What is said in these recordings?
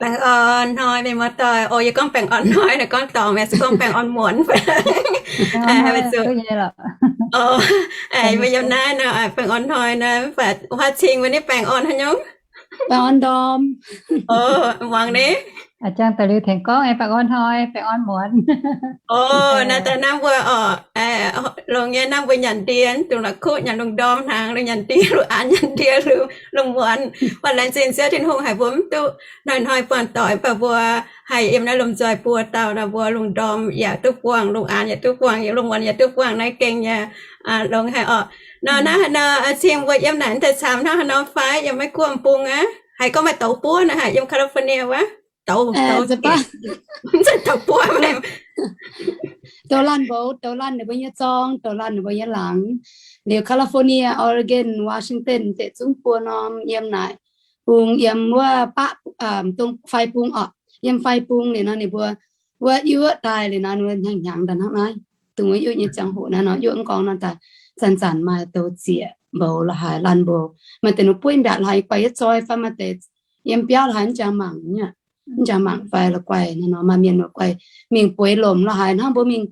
Baengh orn hnoi mienh muoz-doic. O, yie gorngv baengh orn hnoi nor gorngv dorngc, meih se gorngv baengh orn muonz. Mbuo yiem naaiv nor, baengh orn hnoi nor, mv baac huaav cing mbuo ni baengh orn haaix nyungc? Baengh orn ndorm. O, muangx ni. Jangx daaih liuz tengx gorngv baengh orn hnoi, baengh orn muonz. O, naaiv daaih naaiv mbuo oc, longx nyei naaiv mbuo nyanc ndie, dungx la'kuqv nyanc lungh ndorm hnaangx, lungh nyanc ndie, lungh aanx nyanc ndie, lungh muonz. Mv baac laengz zingh Ziouv Tin-Hungh haiz mbuo mv duqv hnoi-hnoi buangh doic, mv baac mbuo haih yiem naaiv lomh nzoih buo dauh nor, mbuo lungh ndorm yaac duqv buangh, lungh aanx yaac duqv buangh, lungh muonz yaac duqv buangh, naaiv gengh yaac longx haic oc. Nor naaiv, nor cing mbuo yiem naaic daaih camv hnangv haaix nor fai? Yiem Meiv Guoqv bung aqv. Haiz gorngv maaih douz buov nor, haiz yiem California wuov. Douz, douz buov. Douz laanh mboux, douz laanh ninh mbuo nyei zorng, douz laanh ninh mbuo nyei laangz. Liuz California, Oregon, Washington, deix zungv buo norm yiem naaic. Bung yiem wuov baqv, dongh fai bung oc, yiem fai bung liuz nor ninh mbuo wuov yuoqv daaih liuz nor ninh mbuo hnyangx hnyangx daaih hnangv naaiv. Dongh wuov yuoqv nyei ziangh hoc naaiv nor, yuoqv mv gorngv nor daaih zanc-zanc maaih douz zieqc mboux la'haaix, laanh mboux. Maaih deix ninh buov mbiaatc la'haaix guai yietv zoi fai maaih deix yiem biauv la'haaix mv jangx mangc, mv jangx mangc fai la'guaih nor maaih mienh guai mingh bueix lomc la'haaix hnangv mbuo mingh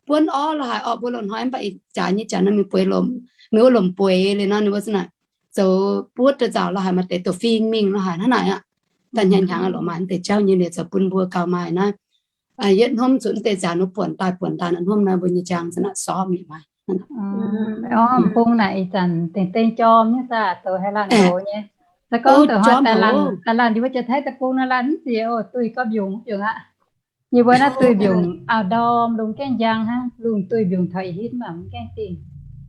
buonv orv la'haaix orqc, mbuo loz-hnoi mv baac ih jaax nyei jaax nor mingh bueix lomc, mingh wuov lomc bueix liuz nor ninh mbuo za'naaic zoux buov daaih nzauc la'haaix maaih deix douz-fing mingh la'haaix hnangv naaic aqv. Daaih hnyangx hnyangx lorqc maaih mv deix jauv nyei liuz zoux bun mbuo gauh maaih naaiv yietv hnomv zuqc mv deix nzauc nor buonc daaih buonc daaih nor hnomv naaiv mbuo nyei jangx za'naaic sorpc mingh maaih. Orv, bung naaic ih zanc dengh dengh jorm nyei saah, zoux haaix laanh zoux nyei. Se gorngv zoux haaix daaih laanh, daaih laanh yie mbuo jiex Taiv deic-bung naaiv laanh mv ziex oc, duih gauh mbiungc mbiungc aqv. Yie mbuo naaiv duih mbiungc auv-ndorm lungh gaengh njang hnangv, lungh duih mbiungc taux ih hitv mv baac mv gaengh dingh.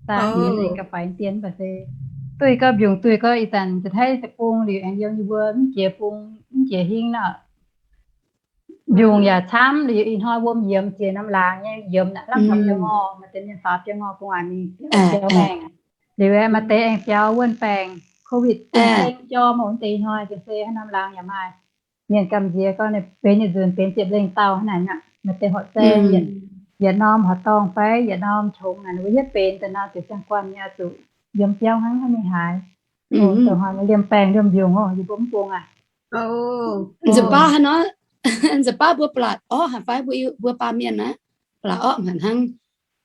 Daaih ga'faix dien mv baac se duih gauh mbiungc, duih gauh ih zanc jiex Taiv deic-bung liuz aengx yiem yie mbuo mv jiex bung, mv jiex hingv nor. Mbiungc yaac camv liuz ih hnoi wuom yiemx jiex norm laangz nyei yiemx naaic lamh taux biauv-ngorh, maaih deix mienh faaux biauv-ngorh gu'nguaaic mingh biauv maengh. Liuz maaih deix aengx biaux wuonh baengc COVID, dengh jorm oc, deix ih hnoi ga'sie hnangv norm laangz yaac maaih. Mienh gamh nziex gorngv ninh benx yietc nzunc benx ziepc lengh dauh hnangv naaic aqv. Maaih deix horqc saeng, yietc norm horqc dorngh fai yietc norm qongx naaic, ninh mbuo yietv benx daaih nor ziouc ziangh guanh nyei oix zuqc yiem biauv hnangv, hnangv mingh haaix. Dongh hnoi liemh baengh liemh mbiungc oc, yie mbuo mv bung aqv. Nzunc baav hnangv nor, nzunc baav mbuo ba'laqc orqv haic fai mbuo, mbuo baamh mienh naaiv, ba'laqc orqv haic hnangv,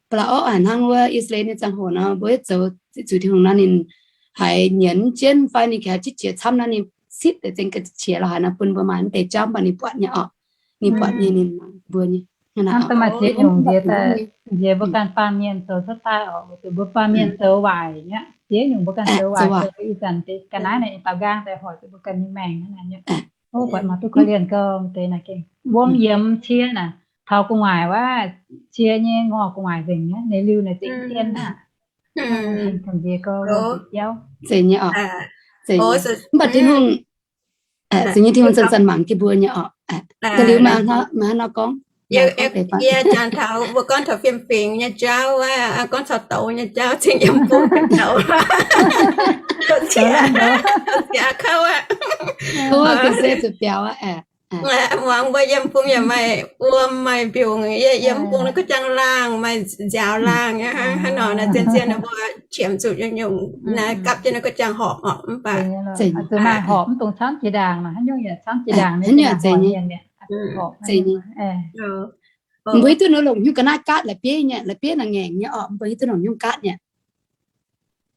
ba'laqc orqv haic hnangv wuov I^saa^laa^en nyei ziangh hoc nor, mbuo yietv zoux zuqc Tin-Hungh nor ninh haiz nyienz jienv fai ninh gengh haiz jitv qiex camv nor ninh sipv deix zengx ga'qiex la'haaix nor bun mbuo maaih mv deix jauv mv baac ninh buatc nyei orqc. Ninh buatc nyei, ninh mbuo nyei. Hnangv da'maaih ziex nyungc nziex, nziex mbuo ganh baamh mienh zoux cuotv daaih oc, weic zuqc mbuo baamh mienh zoux waaic nyei. Ziex nyungc mbuo ganh zoux waaic, zoux ih zanc deix ga'naaiv naaic daaux nqaang daaih hoic zuqc mbuo ganh nyei maengc hnangv naaic nyei. Ov, buatc maaih duqv korv-lienh gau deix naaic gengh wuom yiemx cie naaic, taux gu'nguaaic wuov, cie nyei ngorh gu'nguaaic nzengc nyei, ninh liuh naaic zingh dien aqv. Nziex gau, biauv. Zeiz nyei oc. Mv baac Tin-Hungh, zeiz nyei, Tin-Hungh zanc-zanc mangc jienv mbuo nyei oc. Da'liuz maaih haaix nor gorngv, yie jangx taux mbuo gorngv taux fiem-fingx nyei jauv wuov, gorngv caux douz nyei jauv cingx yiem bung douz. Douz ziex, douz ziex kouv aqv. Ga'sie zuqc biaux aqv. Muangx mbuo yiem bung yaac maaih wuom maaih mbiungc, yie yiem bung naaiv ga'jang laangh, maaih nziaaux laangh nyei. Hnangv nor naaiv zien-zien naaiv mbuo qiemx zuqc nyungc-nyungc naaiv gapv jienv naaiv ga'jang horpc oc, mv baac zuqc maaih horpc, mv dungx camv jiex ndaangc, haaix nyungc yaac camv jiex ndaangc, mbuo hiuv duqv ninh longc nyungc ga'naaiv gaatv la'bieiv nyei, la'bieiv naaic ngaengc nyei oc, mbuo hiuv duqv longc nyungc gaatv nyei.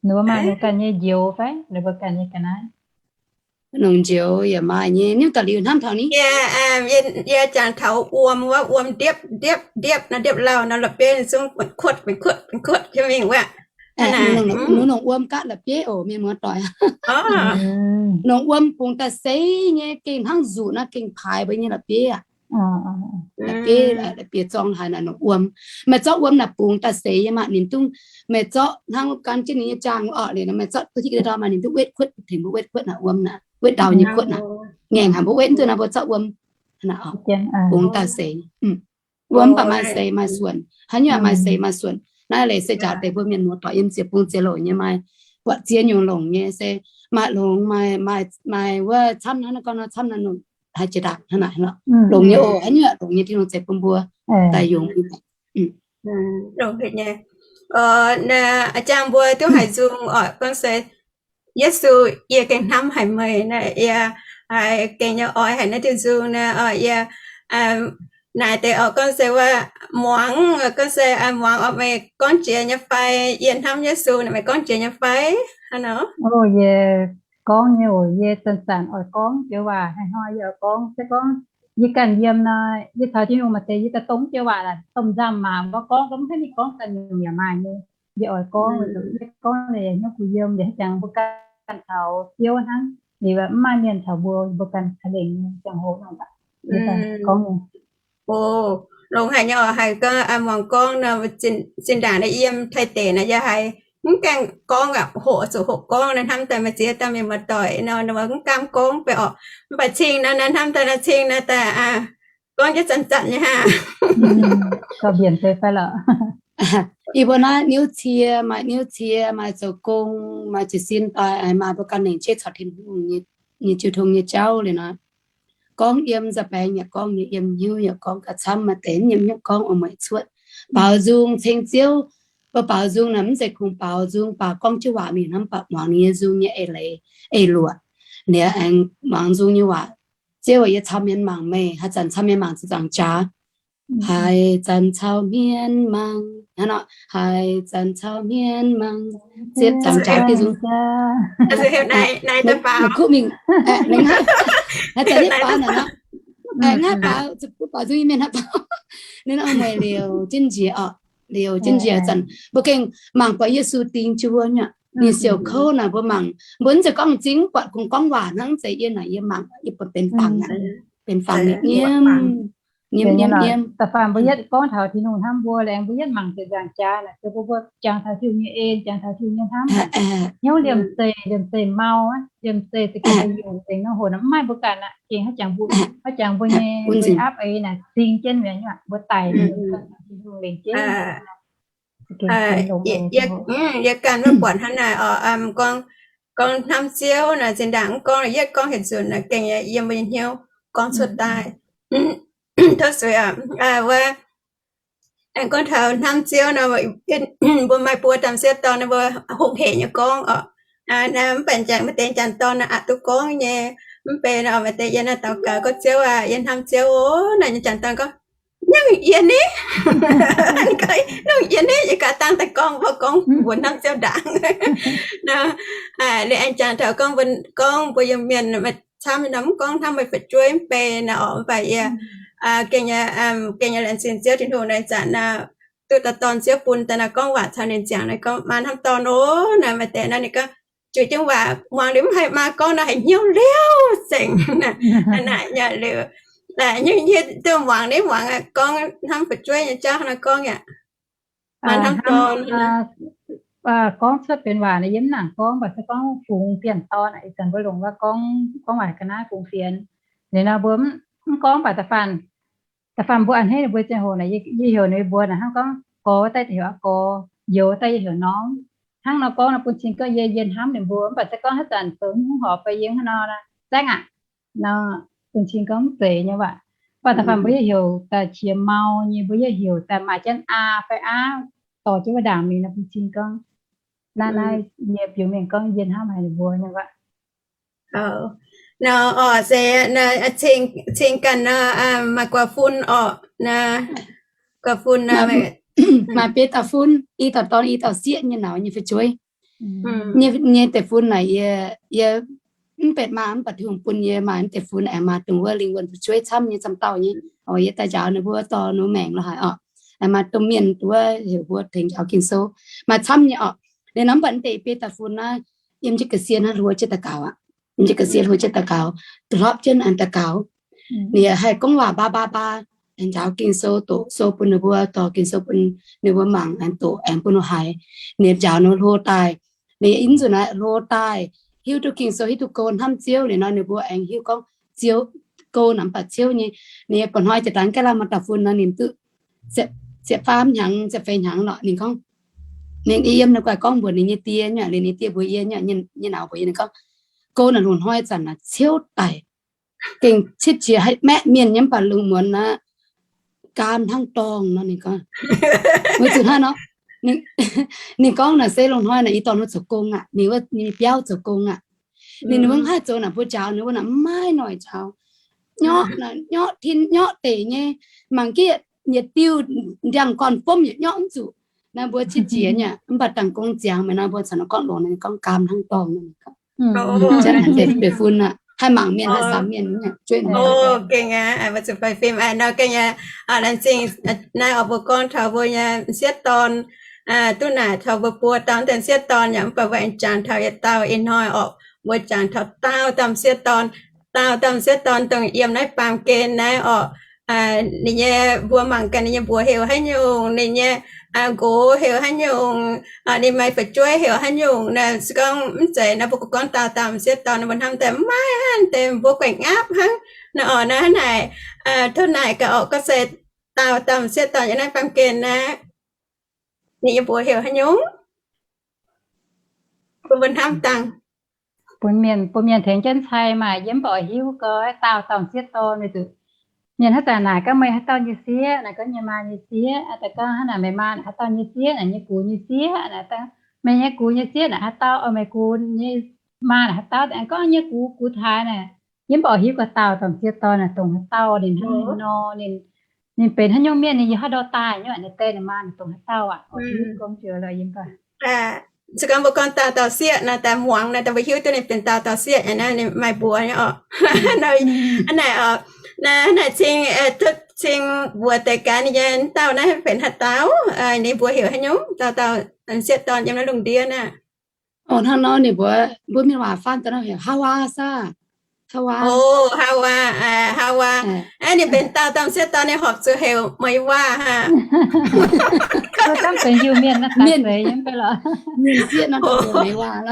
Ninh mbuo maaih ninh ganh nyei njoux fai, ninh mbuo ganh nyei ga'naaiv. Longc njoux yaac maaih nyei, ninh daaih liuz hnamv taux ni. Yie jangx taux wuom wuov, wuom ndiepv ndiepv ndiepv nor, ndiepv lauh nor, la'bieiv zungv benx kuotv benx kuotv benx kuotv jienv mingh wuov. Ninh longc wuom gaatv la'bieiv oc, mienh muoz-doic. Longc wuom bungx daaih seix nyei, gengh hnangv nzuqc nor, gengh paaix mbuo nyei la'bieiv aqv. La'bieiv, la'bieiv zorng haaix naaic longc wuom. Meih zorqv wuom naaic bungx daaih seix nyei maah, ninh dungv, meih zorqv hnangv gan jienv ninh nyei jaang orqc liuz nor, meih zorqv duqv hiuv ndorm maah, ninh dungv wetv kuotv, tengx mbuo wetv kuotv naaic wuom naaic, wetv ndau nyei kuotv naaic. Ngaengc haic mbuo wetv, mv duqv naaic mbuo zorqv wuom bungx daaih seix. Wuom mv baac maaih seix maaih suonc, haaix nyungc maaih seix maaih suonc. Naaiv leiz se njaaux deix mbuo mienh muoz-doic yiem ziex bung ziex louc nyei maaih buatc ziex nyungc longc nyei se maaih longx, maaih, maaih wuov camv hnangv naaiv gorngv nor camv naaiv longc haaix jiex ndaangc hnangv naaic lorqc. Longx nyei oc, haaix nyungc longx nyei Tin-Hungh ceix bun mbuo daaih yungz. Aa, jang mbuo duqv haiz nzung oc, gorngv se Yesu, yie gengh hnamv haic meih naaic, yie Haiz gengh nyei oix haic naaiv diuh nzung naaiv oc. Yie naaic deix oc gorngv se wuov muangx, gorngv se muangx oc, meih gorngv jiex nyei fai? Yie hnamv Yesu naaic meih gorngv jiex nyei fai? Hnangv nor. Yie gorngv nyei oc. Yie zanc-zanc oix gorngv joux waac, hnoi-hnoi yie oix gorngv. Se gorngv yie ganh yiem nor, yie caux Tin-Hungh maaih deix yie daaih dongh joux waac laaix domh nzamc maac mbuo gorngv, gorngv mv haih mingh gorngv ganh nyungc yaac maaih nyei. Yie oix gorngv, yie gorngv liuz hnyouv kuh yiem, liuz haaix jangx mbuo ganh caux Ziouv hnangv, liuz mv maaih mienh caux mbuo, mbuo ganh caux lengc nyei ziangh hoc nor. Gorngv nyei. O, longx haic nyei oc. Haiz gorngv muangx gorngv nor, zinh ndaangc naaiv yiem Taiv deic naaiv yie haiz mv gaengh gorngv aqv, hoqc zuqc hoqc gorngv naaiv, hnamv daaih maaih ziex dauh mienh muoz-doic nor, mv gaengh gorngv beiv oc. Mv baac cing naaiv, hnamv daaih naaiv cing naaiv daaih gorngv jienv zanc-zanc nyei hnangv. Ih mbuo naaiv niuv cie, maaih niuv cie, maaih zoux gong, maaih jiez sin daaih, maaih mbuo ganh lengc jeiv caux Tin-Hungh nyei jiu tong nyei jauv liuz nor. Gorngv yiem nza'baengx yaac gorngv, yiem hnyouv yaac gorngv, gauh camv maaih deix mv yiem hnyouv gorngv oix mueic cuotv. Baaux nzung ceng Ziouv, mbuo baaux nzung naaic mv zeiz kungx baaux nzung, baac gorngv jienv waac mingh hnamv baac muangx ninh nyei nzung nyei eix leiz, eix luoqc. Liuz aengx muangx nzung nyei waac, Ziouv, yie cau mienh mangc meih, haaix zanc cau mienh mangc ziepc nzaangc jaax. Haaix zanc cau mienh mangc, hnangv nor, haaix zanc cau mienh mangc ziepc nzaangc jaax diuh nzung. Kuv mingh, haaix zanc nyei baaux naaic nor, ngaaiv baaux, kuv baaux nzung nyei mienh haaix baaux. Ninh nor meih liouc jienv njiec oc, liouc jienv njiec zanc mbuo gengh mangc buatc Yesu dingx jienv wuov nyei. Ninh siouc kouv naaic mbuo mangc, mbuo mv zeiz gorngv m'zing buatc kungx gorngv waac hnangv, mv zeiz. Yie naaic yie mangc yie buatc benx fangx aqv, benx fangx nyei nyiemv. Nyiemv, nyiemv, nyiemv. Da'faanh mbuo yietv gorngv taux Tin-Hungh hnamv mbuo, laengz mbuo yietv mangc ziepc nzaangc jaax naaic, se mbuo, mbuo jangx taux Tin-Hungh nyei en, jangx taux Tin-Hungh nyei hnamv, hnyouv liemh zeih, liemh zeih mau, liemh zeih za'gengh haih nyungc nzengc nor, hoc nor mv maaih mbuo ganh aqv. Gengh haaix jangx mbuo, haaix jangx mbuo nyei aqv eix naaic zing jienv mi'aqv, mbuo daic, Tin-Hungh lengc jienv. Yie ganh maiv buatc hnangv naaic oc. Gorngv, gorngv hnamv Ziouv naaic, zinh ndaangc mv gorngv, yietv gorngv hietc nzunc naaic, gengh yiem mbuo nyei hnyouv gorngv cuotv daaih. Tov suix aqv. Wuov, aengx gorngv taux hnamv Ziouv nor, mbuo maaih buo dauh m'sieqv dorn nor, mbuo hungh hec nyei gorngv oc. Mv baac jangx maaih deix jangc dorn naaic aqc duqv gorngv nyei. Mv baac nor maaih deix yiem naaiv daux gaux gorngv, Ziouv aac, yie hnamv Ziouv oc. Naaiv nyei jangc dorn gorngv, Nungc yie ni, nungc yie ni, yie gaax dangh daaih gorngv, mbuo gorngv mbuo hnamv Ziouv ndaangc. Nor, liuz aengx jangx taux gorngv, gorngv mbuo Iu-Mienh maaih camv nor, mv gorngv hnamv meih fu'jueiv mv bei nor oc, mv baac yie gengh, gengh nyei laengz zingh Ziouv Tin-Hungh naaiv zanc nor, duqv dauh dorn Ziouv bun daaih nor, gorngv waac caux ninh ziangx nor, gorngv maa hnamv dorn oc. Nor maaih deix nor ninh gorngv, zuqc jienv waac muangx liuz mv haih maa gorngv nor, haiz hnyouv liouv nzengc. Naaic nyei liuz, nyei duqv muangx ni, muangx gorngv hnamv fu'jueiv nyei jauv nor gorngv yaac maa hnamv dorn. Gorngv cuotv benx waac nor, yie mv nangc gorngv, mv baac se gorngv fungx fienx dorn, ih zanc mbuo longc waac gorngv, gorngv waac ga'naaiv fungx fienx. Liuz nor mbuo mv gorngv, mv baac da'faanh, da'faanh mbuo a'hneiv ninh mbuo ziangh hoc naaic, yie heuc ninh mbuo naaic hnangv gorngv gorx daaih heuc aqv gorx, youz daaih yie heuc norm. Hnangv nor gorngv nor bun cing gorngv yie, yie hnamv ninh mbuo, mv baac se gorngv haaix zanc zoux mv horpc fai yie hnangv nor, zaengv aqv. Nor bun cing gorngv mv zeiz nyei waac. Mv baac da'faanh mbuo yietv heuc daaih qiex mau nyei, mbuo yietv heuc daaih maaih jienv aa fai aav dorh jienv wuov ndaangc mingh nor, bun cing gorngv naaiv, naaiv yie biux mengh gorngv yie hnamv haic ninh mbuo nyei waac. Nor oc, se cing ganh nor, maaih guaax fun oc. Guaax fun, maaih biei dauh fun, i dauh dorn, i dauh sieqv nyei nauz nyei fu'jueiv. Nyei deix fun naaic yie, yie mv benx maa, mv baac Tin-Hungh bun yie maaih deix fun aengx maaih dongh wuov lingh wuonh fu'jueiv camv nyei, camv dauh nyei. Oc, yie daaih njaaux ninh mbuo dorh ninh mbuo maengc lorz haic oc. Aengx maaih domh mienh wuov heuc mbuo tengx njaaux Ging-Sou, maaih camv nyei oc. Liuz nor mv baac deix biei dauh fun naaiv yiem jienv ga'sie naaiv hluo jienv daux gaux aqv. Yiem jienv ga'sie hluo jienv daux gaux, duqv hlopv jienv aengx daux gaux. Ninh haih gorngv waac mbaa mbaa mbaa, aengx njaaux Ging-Sou, doqc sou bun ninh mbuo, dorh Ging-Sou bun ninh mbuo mangc, aengx doqc aengx bun ninh haiz. Ninh njaaux ninh hlo daaih, ninh yaac ih nzunc naaiv hlo daaih, hiuv duqv Ging-Sou, hiuv duqv go hnamv Ziouv liuz nor, ninh mbuo aengx hiuv gorngv Ziouv, go naaic mv baac Ziouv nyei. Ninh yaac buatc hnoi jiex dangx ga'naaiv maaih dauh fun nor, ninh duqv ziepc faam hnyangx, ziepc feix hnyangx lorqc. Ninh gorngv, ninh yiem naaiv guaix gorngv mbuox ninh nyei die nyei, liuz ninh die mbuox yie nyei, nyei nauz mbuox yie, ninh gorngv, go naaic lungh hnoi zanc naaic ciouv daic, gengh citv qiex haih maeqv mienh nyei, mv baac lungh muonz aqv, gaam hnangv dorngh nor. Ninh gorngv, weic zuqc hnangv nor, ninh gorngv naaic se lungh hnoi naaic i dorh ninh zoux gong aqv, ninh wuov nyei biauv zoux gong aqv. Ninh mbuo mv haih zoux naaic mbuo njaaux ninh mbuo naaic mv maaih noic njaaux. Nyorqv, nyorqv tin nyorqv deic nyei, mangc gaax yietc diuh ndiangx-gorn fomv yietc nyorqv mv zuqc. Naaiv mbuo qiex jiez nyei, mv baac dangh gong ziangx meih nor mbuo caux ninh gorngv longx, ninh gorngv gaam hnangv dorngh. Deix fun aqv, haih mangc mienh haih samx mienh. Gengh aqv, mbuo zuqc fai fim aqv nor gengh aqv. Laengz zingh naaiv oc, mbuo gorngv taux mbuo nyei m'sieqv dorn, duqv naaic taux mbuo buo dauh m'sieqv dorn yaac mv baac mbuo aengx jangx taux yietc dauh ih hnoi oc, mbuo jangx taux daauh dauh m'sieqv dorn. Daauh dauh m'sieqv dorn dongh yiem naaiv baamh gen naaiv oc. Ninh nyei, mbuo mangc gaax ninh nyei mbuox heuc haaix nyungc, ninh nyei nqox heuc haaix nyungc, ninh maaih fu'jueiv heuc haaix nyungc. Naaiv se gorngv mv zeiz naaiv mbuo gorngv daauh dauh m'sieqv dorn, mbuo hnamv daaih maiv hnangv deix mbuo guaix ngaapv hnangv. Naaiv oc, naaiv naaic, tov naaic gaax oc, gorngv se daauh dauh m'sieqv dorn yiem naaiv baamh gen naaiv, ninh nyei mbuox heuc haaix nyungc? Bun mbuo hnamv dangh. Bun mienh, bun mienh tengx jienv cai maaih yiem mv baac hiuv gorx daauh dauh m'sieqv dorn weic zuqc mienh hnangv daaih naaic gorngv meih haaix dauh nyei sieqv, naaic gorngv nyei maa nyei sieqv. Daaih gorngv hnangv naaic meih maa haaix dauh nyei sieqv, naaic nyei gux nyei sieqv, naaic meih nyei gux nyei sieqv naaic haaix dauh, meih gux nyei maa naaic haaix dauh, gorngv nyei gux, gux taaix naaic. Yiem mv baac hiuv gorx daauh dauh m'sieqv dorn naaic dongh haaix dauh, ninh hnangv haaix nor, ninh benx haaix nyungc mienh, ninh yiem haaix ndau daaih nyei, ninh die ninh maa naaic dongh haaix dauh aqv. Se gorngv mbuo gorngv daauh dauh sieqv naaic, daaih muangx naaic, daaih mbuo hiuv duqv ninh benx daauh dauh sieqv naaic, ninh maaih mbuox nyei oc. Naaic oc, naaic cing, cing mbuox deix gaax ninh nyei dauh naaiv benx haaix dauh, ninh mbuox heuc haaix nyungc, dauh dauh m'sieqv dorn yiem naaiv lungh ndiev naaiv. Hnangv nor ninh mbuox, mbuo mienh waac faanv daaih nor heuc Haawaa saah? Haawaa. Haawaa, Haawaa. Aeqv, ninh benx daauh dauh m'sieqv dorn ninh horpc zuqc heuc Meih Waac aqv. Mienh sieqv nor heuc Meih Waac.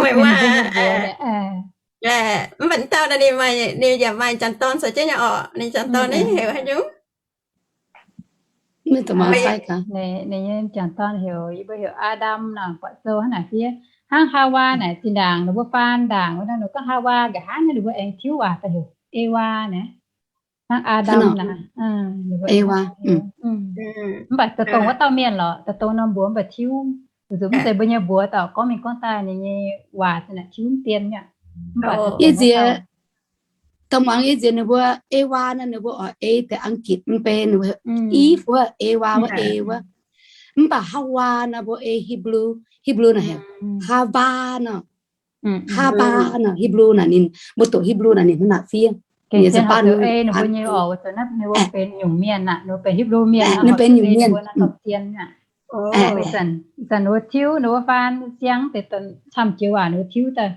Meih Waac. Mv baac dauh naaic ninh yaac maaih janx-dorn caux jienv nyei orqc. Ninh janx-dorn naaiv heuc haaix nyungc? Ninh nyei janx-dorn heuc, yie mbuo heuc Aa^ndam nor, buatc sou hnangv naaic fiev. Hnangv Haawaa naaic zinh ndaangc ninh mbuo faan ndaangc wuov, ninh gorngv Haawaa nqa'haav naaiv ninh mbuo aengx tiuv waac daaih heuc Ewaa naaiv. Hnangv Aa^ndam naaic, Ewaa. Mv baac daaih dongh wuov dauh mienh lorqc, daaih dongh norm mbuox mv baac tiuv, weic zuqc mv zeiz mbuo nyei mbuox daaih gorngv mingh gorngv daaih ninh nyei waac zinh naaic tiuv mv dien nyei. Yie nziex, dongh muangx yie nziex ninh mbuo Ewaa naaiv, ninh mbuo oix ei deix Ang^gitc mv bei, ninh mbuo Eve wuov, Ewaa wuov, e wuov. Mv baac Haawaa naaiv mbuo ei Hipv^lu, Hipv^lu naaic heuc Haavaa nor. Haavaa nor, Hipv^lu naaic ninh, mbuo doqc Hipv^lu naaic ninh hnangv naaic fiev. Ninh mbuo nyei oc, ninh mbuo benx nyungc mienh aqv, ninh mbuo benx Hipv^lu mienh, ninh benx nyungc mienh. Ih zanc ninh mbuo tiuv, ninh mbuo faan siang deix camv jiex waac ninh mbuo tiuv daaih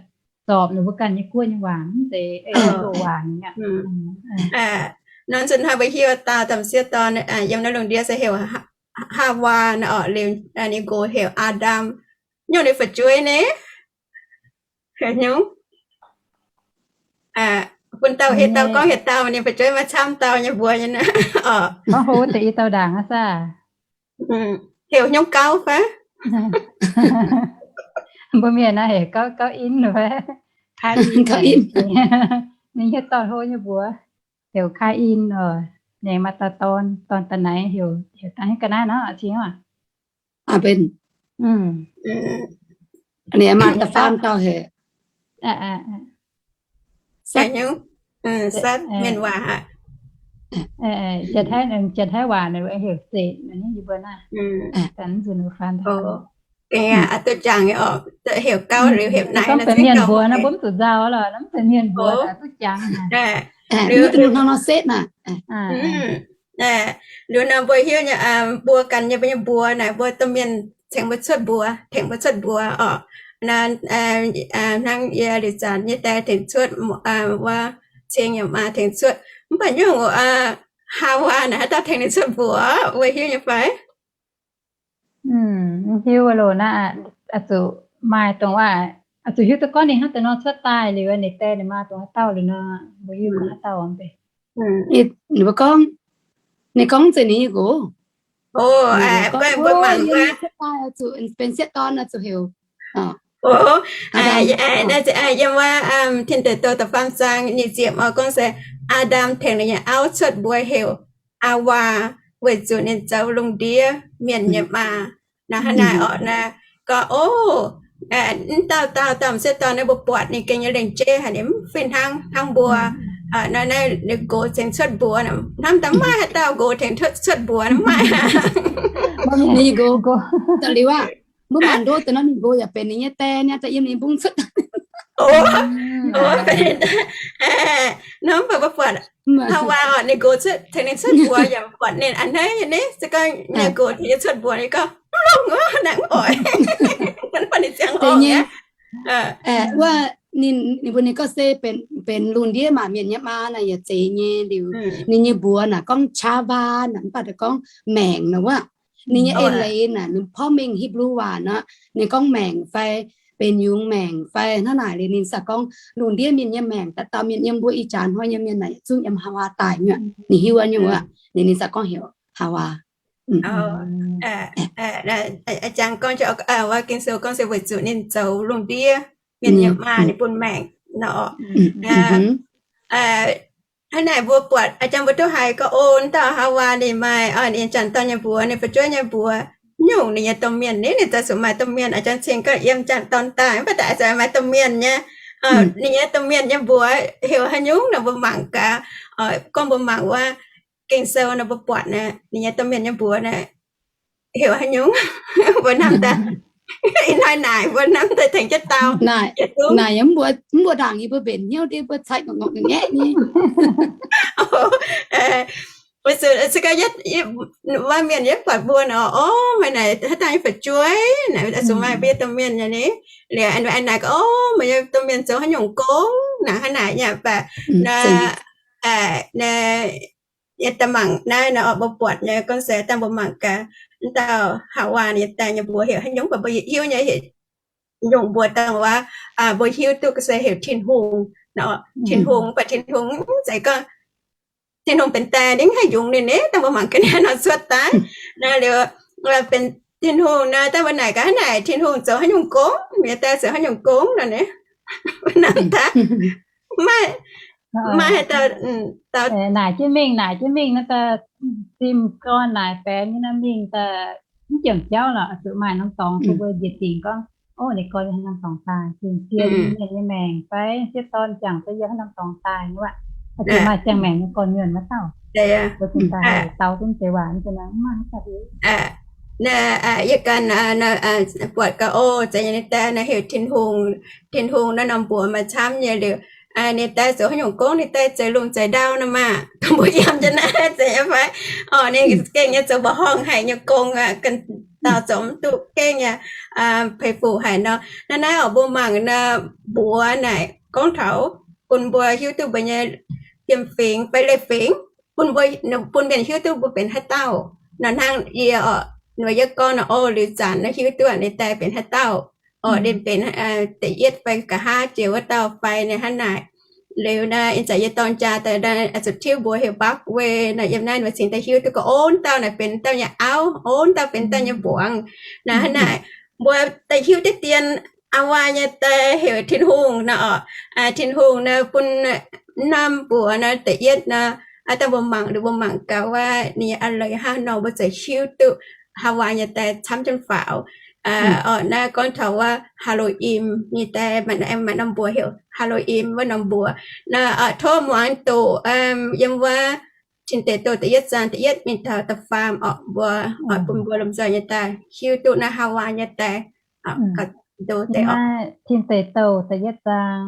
zorpc ninh mbuo ganh nyei guoqv nyei waac, mv zeiz ei loz waac nyei aqv. Nor nzunc hnoi mbuo hiuv dauh dauh m'sieqv dorn yiem naaiv lungh ndiev se heuc Haawaa nor, liuz ninh nqox heuc Aa^ndam. Nyungc ninh fu'jueiv naaiv heuc nyungc? Bun dauh hieh dauh gorngv hieh dauh, ninh fu'jueiv maaih camv dauh nyei mbuox nyei naaiv. Gorngv hlo deix i dauh ndaangc aqv saah? Heuc nyungc gauv fai? Mbuo mienh naaiv heuc gauv, gauv in fai? Kaav in. Ninh hieh dauh hlo nyei mbuox heuc Kaav in oc. Ninh maaih dauh dorn, dorn da'naaiv heuc, heuc da'naaiv ga'naaiv nor, cingx aqv. Ninh maaih da'faam dauh heuc Seth. Mienh waac aqv. Janx-Taiv waac heuc Setv, yie mbuo naaiv. Duqv jangx oc, heuc gauv liuz heuc naaiv, benx mienh mbuox naaiv, mbuo mv zuqc nzauh lorqc, mv benx mienh mbuox duqv jangx. Liuz nor Setv naaic. Liuz nor mbuo hiuv nyei, mbuo ganh nyei, mbuo nyei mbuox naaic, mbuo domh mienh tengx mbuo cuotv mbuox, tengx mbuo cuotv mbuox oc. Hnangv yie liuz zanc nyei die tengx cuotv, wuov cing yaac maa tengx cuotv. Mv baac nyungc Haawaa naaic haaix dauh tengx ninh cuotv mbuox, mbuo hiuv nyei fai? Hiuv loh naaiv, oix zuqc maaih dongh waac, oix zuqc hiuv duqv gorngv ninh hnangv deix nor cuotv daaih liuz, ninh die ninh maa dongh haaix dauh liuz nor, mbuo hiuv dongh haaix dauh oc. Ninh mbuo gorngv, ninh gorngv zeiz ninh nyei nqox. Cuotv daaih oix zuqc benx sieqv dorn oix zuqc heuc. Yiem wuov Tin Deic Douh da'faam zaang nyic ziepc oc, gorngv se Aa^ndam tengx ninh nyei auv cuotv mbuox heuc Aawaa, weic zuqc ninh zoux lungh ndiev mienh nyei maa. Naaiv hnangv naaiv oc, naaiv gorngv, ov, Mv dauh dauh dauh m'sieqv dorn naaiv mbuo buatc ninh gengh nyei lengc jeiv haic, ninh mv fih hnangv, hnangv mbuo. Naaiv ninh nqox tengx cuotv mbuox, hnamv daaih mv maaih haaix dauh nqox tengx cuotv mbuox, mv maaih. Ninh nqox, liuz aqv, mbuo mangc ndoqv deix nor ninh nqox yaac benx ninh nyei die, ninh daaih yiem ninh mbungv cuotv. Nor mv baac mbuo buatc Haawaa oc, ninh nqox cuotv tengx ninh cuotv mbuox yaac buatc ninh a'hneiv nyei. Se gorngv ninh nqox tengx yie cuotv mbuox, yie gorngv, mv longx, naaiv mv oix. Mv baac ninh ziangh hoc nyei. Wuov, ninh mbuo ninh gorngv se benx lungh ndiev maac mienh nyei maa naaic yaac zeiz nyei. Liuz ninh nyei mbuox naaic gorngv ชาวา naaic, mv baac gorngv maengc naaic wuov. Ninh nyei eix leiz naaic, ninh porv mengh Hipv^lu waac nor, ninh gorngv maengc fai benx yungz maengc fai hnangv naaic. Liuz ninh zaqc gorngv lungh ndiev mienh nyei maengc, dauh dauh mienh yiem mbuo ih jaax hnoi nyei mienh naaic zungv yiem Haawaa daaih nyei. Ninh hiuv nyungc wuov, ninh, ninh zaqc gorngv heuc Haawaa. Jangx gorngv, Ging-Sou gorngv se weic zuqc ninh zoux lungh ndiev mienh nyei maa, ninh bun maengc nor. Hnangv naaic mbuo buatc, aa, jangx mbuo duqv haiz gorngv, o, dauh Haawaa ninh maaih, o, ninh janx-dorn nyei mbuox, ninh fu'jueiv nyei mbuox, nyungc ninh nyei domh mienh ni, ninh zoux zuqc maaih domh mienh. Aa, jangx cingx gorngv yiem janx-dorn daaih, mv baac daaih zoux maaih domh mienh nyei. Ninh nyei domh mienh nyei mbuox heuc haaix nyungc nor mbuo mangc gaax. Gorngv mbuo mangc wuov Ging-Sou nor mbuo buatc naaic, ninh nyei domh mienh nyei mbuox naaic heuc haaix nyungc, mbuo hnamv daaih. Ih hnoi naaic mbuo hnamv daaih tengx jienv dau. Naaic, naaic yaac mv mbuo, mv mbuo ndaangc yie mbuo mbenc hnyouv ndiev mbuo cai ngorc ngorc ngorc ngaeqv nyei. Weic zuqc se gorngv wuov mienh yietv buatc mbuo nor, o, meih naaic haaix dauh nyei fu'jueiv naaic, zuqc maaih mbuo nyei domh mienh nyei ni. Liuz naaic gorngv, o, meih nyei domh mienh zoux haaix nyungc gong naaic, hnangv naaic nyei. Mv baac naaiv, naaiv nyei daaih mangc naaiv nor, mbuo buatc nyei gorngv se dangh mbuo mangc gaax, wuov dauh Haawaa ninh nyei die nyei mbuox heuc haaix nyungc, mv baac mbuo hiuv nyei, heuc nyungc mbuox dangh wuov, mbuo hiuv duqv gorngv se heuc Tin-Hungh nor. Tin-Hungh, mv baac Tin-Hungh mv zeiz gorngv Tin-Hungh benx die, ninh mv haih yungz ninh ni. Dangh mbuo mangc ga'naaiv nor cuotv daaih naaiv liuz, benx Tin-Hungh naaiv, dangh mbuo naaic gaax hnangv naaic, Tin-Hungh zoux haaix nyungc gong, ninh nyei die zoux haaix nyungc gong nor ni. Hnangv daaih, maaih, maaih haaix dauh, dauh naaic jienv mingh, naaic jienv mingh naaiv daaih, zimh gorn naaic baengx nyei naaiv mingh daaih, mv jangx jauv lorqc, zuqc maaih norm dorngx bun mbuo njiec dingc gorngv, o, ninh gorn yiem haaix norm dorngx daaih, zinh zie mienh nyei maengc fai sieqv dorn jangx se yiem haaix norm dorngx daaih nyei aqv. Zuqc maaih ziangh maengc nyei gorn-nyuonh maiv dauh, dau duqv deix waac, mv maaih haaix dauh hiuv. Yie ganh buatc gaax, o, zeiz nyei, ninh die naaiv heuc Tin-Hungh. Tin-Hungh naaiv norm mbuox maaih camv nyei liuz, ninh die zoux haaix nyungc gong, ninh die zeix lungh zeix ndau nor maah, dongh mbuo yiem jienv naaiv zeiz nyei fai? Orqc, ninh gengh nyei zoux mba'horngh haic nyei gong aqv, ganh dauh zoux mv duqv, gengh nyei peix fuc haic nor. Naaiv naaiv orqc, mbuo mangc naaiv mbuox naaic gorngv taux bun mbuo hiuv duqv mbuo nyei fiem-fingx fai leiz-fingx, bun mbuo, bun mienh hiuv duqv mbuo benx haaix dauh. Nor hnangv yie orqc, ninh mbuo yie gorngv nor, o, liuz zanc naaiv hiuv duqv ninh die benx haaix dauh. Orqc, ninh benx da'yietv fai nqa'haav jiex wuov dauh fai ninh hnangv naaic. Liuz naaiv ih zanc yie dorng jaa daaih naaiv zuqc tiuv mbuox heuc Parkway nor, yiem naaiv ninh mbuo cingx daaih hiuv duqv gorngv, o, dauh naaic benx dauh nyei auv, o, dauh benx dauh nyei mbuangz. Naaiv hnangv naaic, mbuo daaih hiuv deix dien, Haawaa nyei die heuc Tin-Hungh nor orqc. Tin-Hungh naaiv bun norm mbuox naaiv da'yietv nor, dangh mbuo mangc, mbuo mangc gaax wuov ninh nyei a'leiz hnangv nor mbuo ziouc hiuv duqv Haawaa nyei die camv jienv faaux. Orqc, naaiv gorngv taux wuov Haa^lo^im nyei die, maaih norm mbuox heuc Haa^lo^im wuov norm mbuox. Naaiv tov muangx doqc yiem wuov Tin Deic Douh da'yietv zaang da'yietv mingh taux da'faam orqc, mbuo oix bun mbuo lomh nzoih nyei daaih hiuv duqv naaiv Haawaa nyei die. Tin Deic Douh da'yietv zaang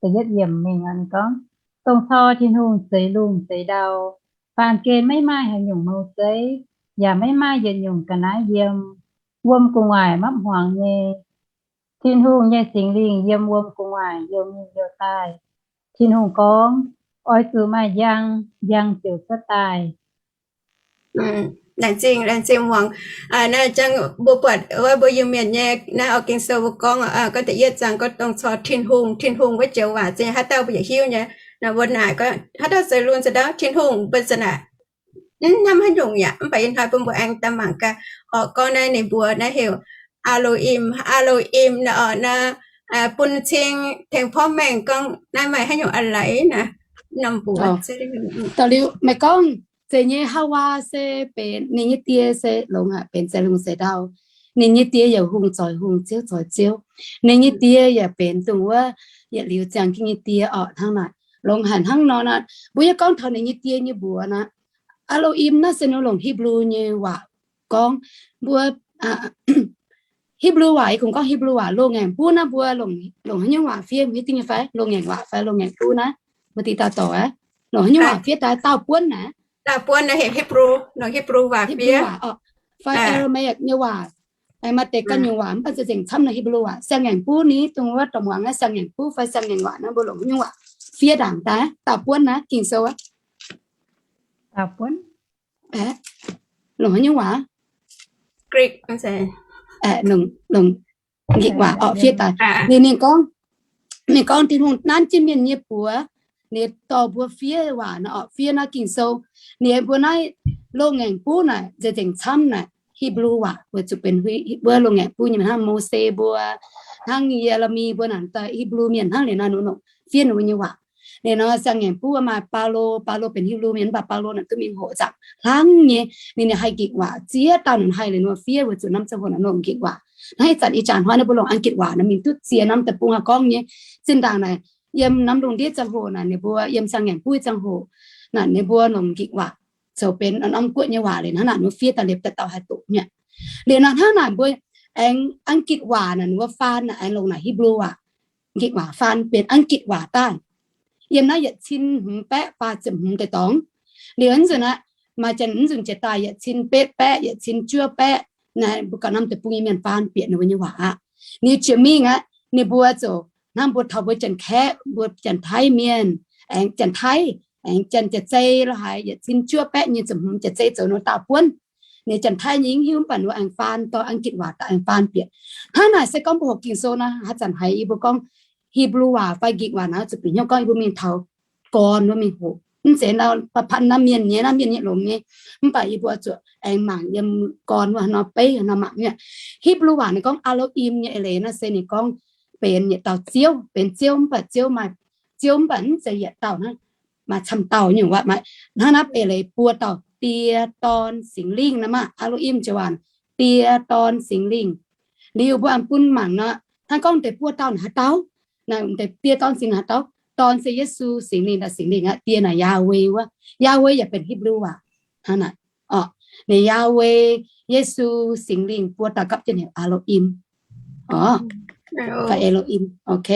da'yietv yiemc mingh gorngv, dongh cor Tin-Hungh zeix lungh zeix ndau, baamh gen maiv maaih haaix nyungc mou zeiv, yaac maiv maaih yietc nyungc ga'naaiv yiem. Wuom gu'nguaaic mapv hmuangx nyei. Tin-Hungh nyei Singx Lingh yiem wuom gu'nguaaic youh mingh youh daaih. Tin-Hungh gorngv, oix zuqc maaih njang, njang ziouc cuotv daaih. Laengz zingh, laengz zingh muangx. Naaiv jangx mbuo buatc wuov mbuo Iu-Mienh nyei naaiv oix Ging-Sou mbuo gorngv, gorngv da'yietv zaang gorngv dongh cor Tin-Hungh, Tin-Hungh wuov joux waac za'gengh haaix dauh mbuo yaac hiuv nyei. Naaiv mbuo naaic gorngv haaix dauh zeix lungh zeix ndau, Tin-Hungh mbuo za'naaic mv hnamv haaix nyungc yaac, mv baac ih hnoi bun mbuo aengx daaih mangc gaax. Orqc, gorngv naaiv ninh mbuox naaiv heuc Aa^lo^im, Aa^lo^im naaiv orqc naaiv, bun cing tengx porv mengh gorngv naaiv maaih haaix nyungc a'leiz naaiv norm mbuox. Da'liuz meih gorngv zeiz nyei, Haawaa se benx ninh nyei die se longx aqv, benx zeix lungh zeix ndau. Ninh nyei Die yaac hungh zoix hungh, Ziouv zoix ziouv. Ninh nyei Die yaac benx dongh wuov yietc liuz ziangh jienv nyei Die orqc. Hnangv naaic, longx haic hnangv nor naaic, mbuo yie gorngv taux ninh nyei Die nyei mbuox naaic, Aa^lo^im naaiv se ninh longc Hipv^lu nyei waac gorngv. Mbuo Hipv^lu waac, yie kungx gorngv Hipv^lu waac, loz-ngaengc buv naaiv mbuo longc haaix nyungc waac fiev? Mbuo hiuv duqv nyei fai? Loz-ngaengc waac fai loz-ngaengc buv naaiv, mbuo deix dauh dorc aqv, longc haaix nyungc waac fiev daaih? Dauh buonv naaic, Hipv^lu waac fai Aramaic nyei waac, aengx maaih deix ganh nyungc waac, mv baac za'gengh camv nor Hipv^lu waac. Siang-ngaengc buv ni, dongh wuov dorh muangx naaiv siang-ngaengc buv fai siang-ngaengc waac naaiv, mbuo longc haaix nyungc waac fiev ndaangc daaih? Dauh buonv naaiv, Ging-Sou aqv. Longc haaix nyungc waac? Longc Ging waac orqc fiev daaih. Ninh, ninh gorngv, ninh gorngv Tin-Hungh nanv jienv mienh nyei buoz, ninh dorh mbuo fiev waac naaiv orqc, fiev naaiv Ging-Sou. Ninh mbuo naaiv loz-ngaengc buv naaic, nzengc camv naaic Hipv^lu waac, weic zuqc benx wuov loz-ngaengc buv nyei mienh hnangv Mose mbuo, hnangv Ye^le^mi mbuo naaic, daaih Hipv^lu mienh hnangv. Liuz nor ninh longc fiev ninh mbuo nyei waac. Liuz nor siang-ngaengc buv maaih Baulo, Baulo benx Hipv^lu mienh, mv baac Baulo naaic duqv mingh hoqc zaangc hlang nyei. Ninh, ninh haih Ging waac ziex dauh, ninh haih liuz nor fiev, weic zuqc norm ziangh hoc naaic longc Ging waac. Hnangv ih zanc ih jaax hnoi naaiv mbuo longc Ging waac naaic mingh duqv ziex norm deic-bung haaix gorngv nyei. Zinh ndaangc naaic yiem norm lungh ndiev ziangh hoc naaic, ninh mbuo yiem siang-ngaengc buv ziangh hoc naaic, ninh mbuo longc Ging waac zoux benx norm guoqv nyei waac liuz hnangv naaic, ninh mbuo fiev daaih liepc daaih dauh haih doqc nyei. Liuz nor hnangv naaic mbuo aengx Ging waac naaic, ninh mbuo faan naaic aengx longc naaic Hipv^lu waac, Ging waac faan benx Ging waac daaih. Yiem naaiv yietc cin hmz baeqv faah ziepc hmz deix dorngx. Liuz nzunc aqv, maaih janx nzunc jiex daaih yietc cin betv baeqv, yietc cin juov baeqv, naaic mbuo gauh norm deic-bung nyei mienh faan bieqc ninh mbuo nyei waac aqv. Ninh jiex mingh aqv, ninh mbuo ziouc hnangv mbuo taux mbuo Janx-Kaeqv, mbuo Janx-Taiv mienh, aengx Janx-Taiv, aengx Janx-Jaav-Zei lorqc, haiz yietc cin juov baeqv nyei ziepc hmz Jaav-Zei zoux ninh dauh buonv. Ninh Janx-Taiv nyei hingv hiuv, mv baac ninh mbuo aengx faan dorh Ging waac daaih aengx faan bieqc. Hnangv naaic se gorngv mbuo hoqc Ging-Sou nor, haaix zanc haiz yie mbuo gorngv Hipv^lu waac fai Ging waac naaiv, zuqc bieqc hnyouv gorngv yie mbuo mingh taux gorn wuov mingh hoqc. Mv zeiz nor, ba'panh naaiv mienh nyei, naaiv mienh nyei longx nyei. Mv baac yie mbuo zuqc aengx mangc yiem gorn wuov nor, beiv nor mangc nyei. Hipv^lu waac ninh gorngv Aa^lo^im nyei eix leiz naaiv se ninh gorngv benx yietc dauh ziouv, benx ziouv, mv baac ziouv maaih, ziouv mv baac mv zeiz yietc dauh hnangv, maaih camv dauh nyungc waac. Hnangv naaiv eix leiz buo dauh, Die, Dorn, Singx Lingh naaiv maah. Aa^lo^im joux waac Die, Dorn, Singx Lingh. Liuz mbuo aengx bun mangc nor, hnangv gorngv deix buo dauh naaic haaix dauh? Naaic deix Die, Dorn, Singx Lingh haaix dauh? Dorn se Yesu, Singx Lingh daaih, Singx Lingh aqv. Die naaic Yahweh wuov. Yahweh yaac benx Hipv^lu waac. Hnangv naaic orqc. Ninh Yahweh, Yesu, Singx Lingh buo dauh gapv jienv heuc Aa^lo^im orqc, fai Elohim. Ok.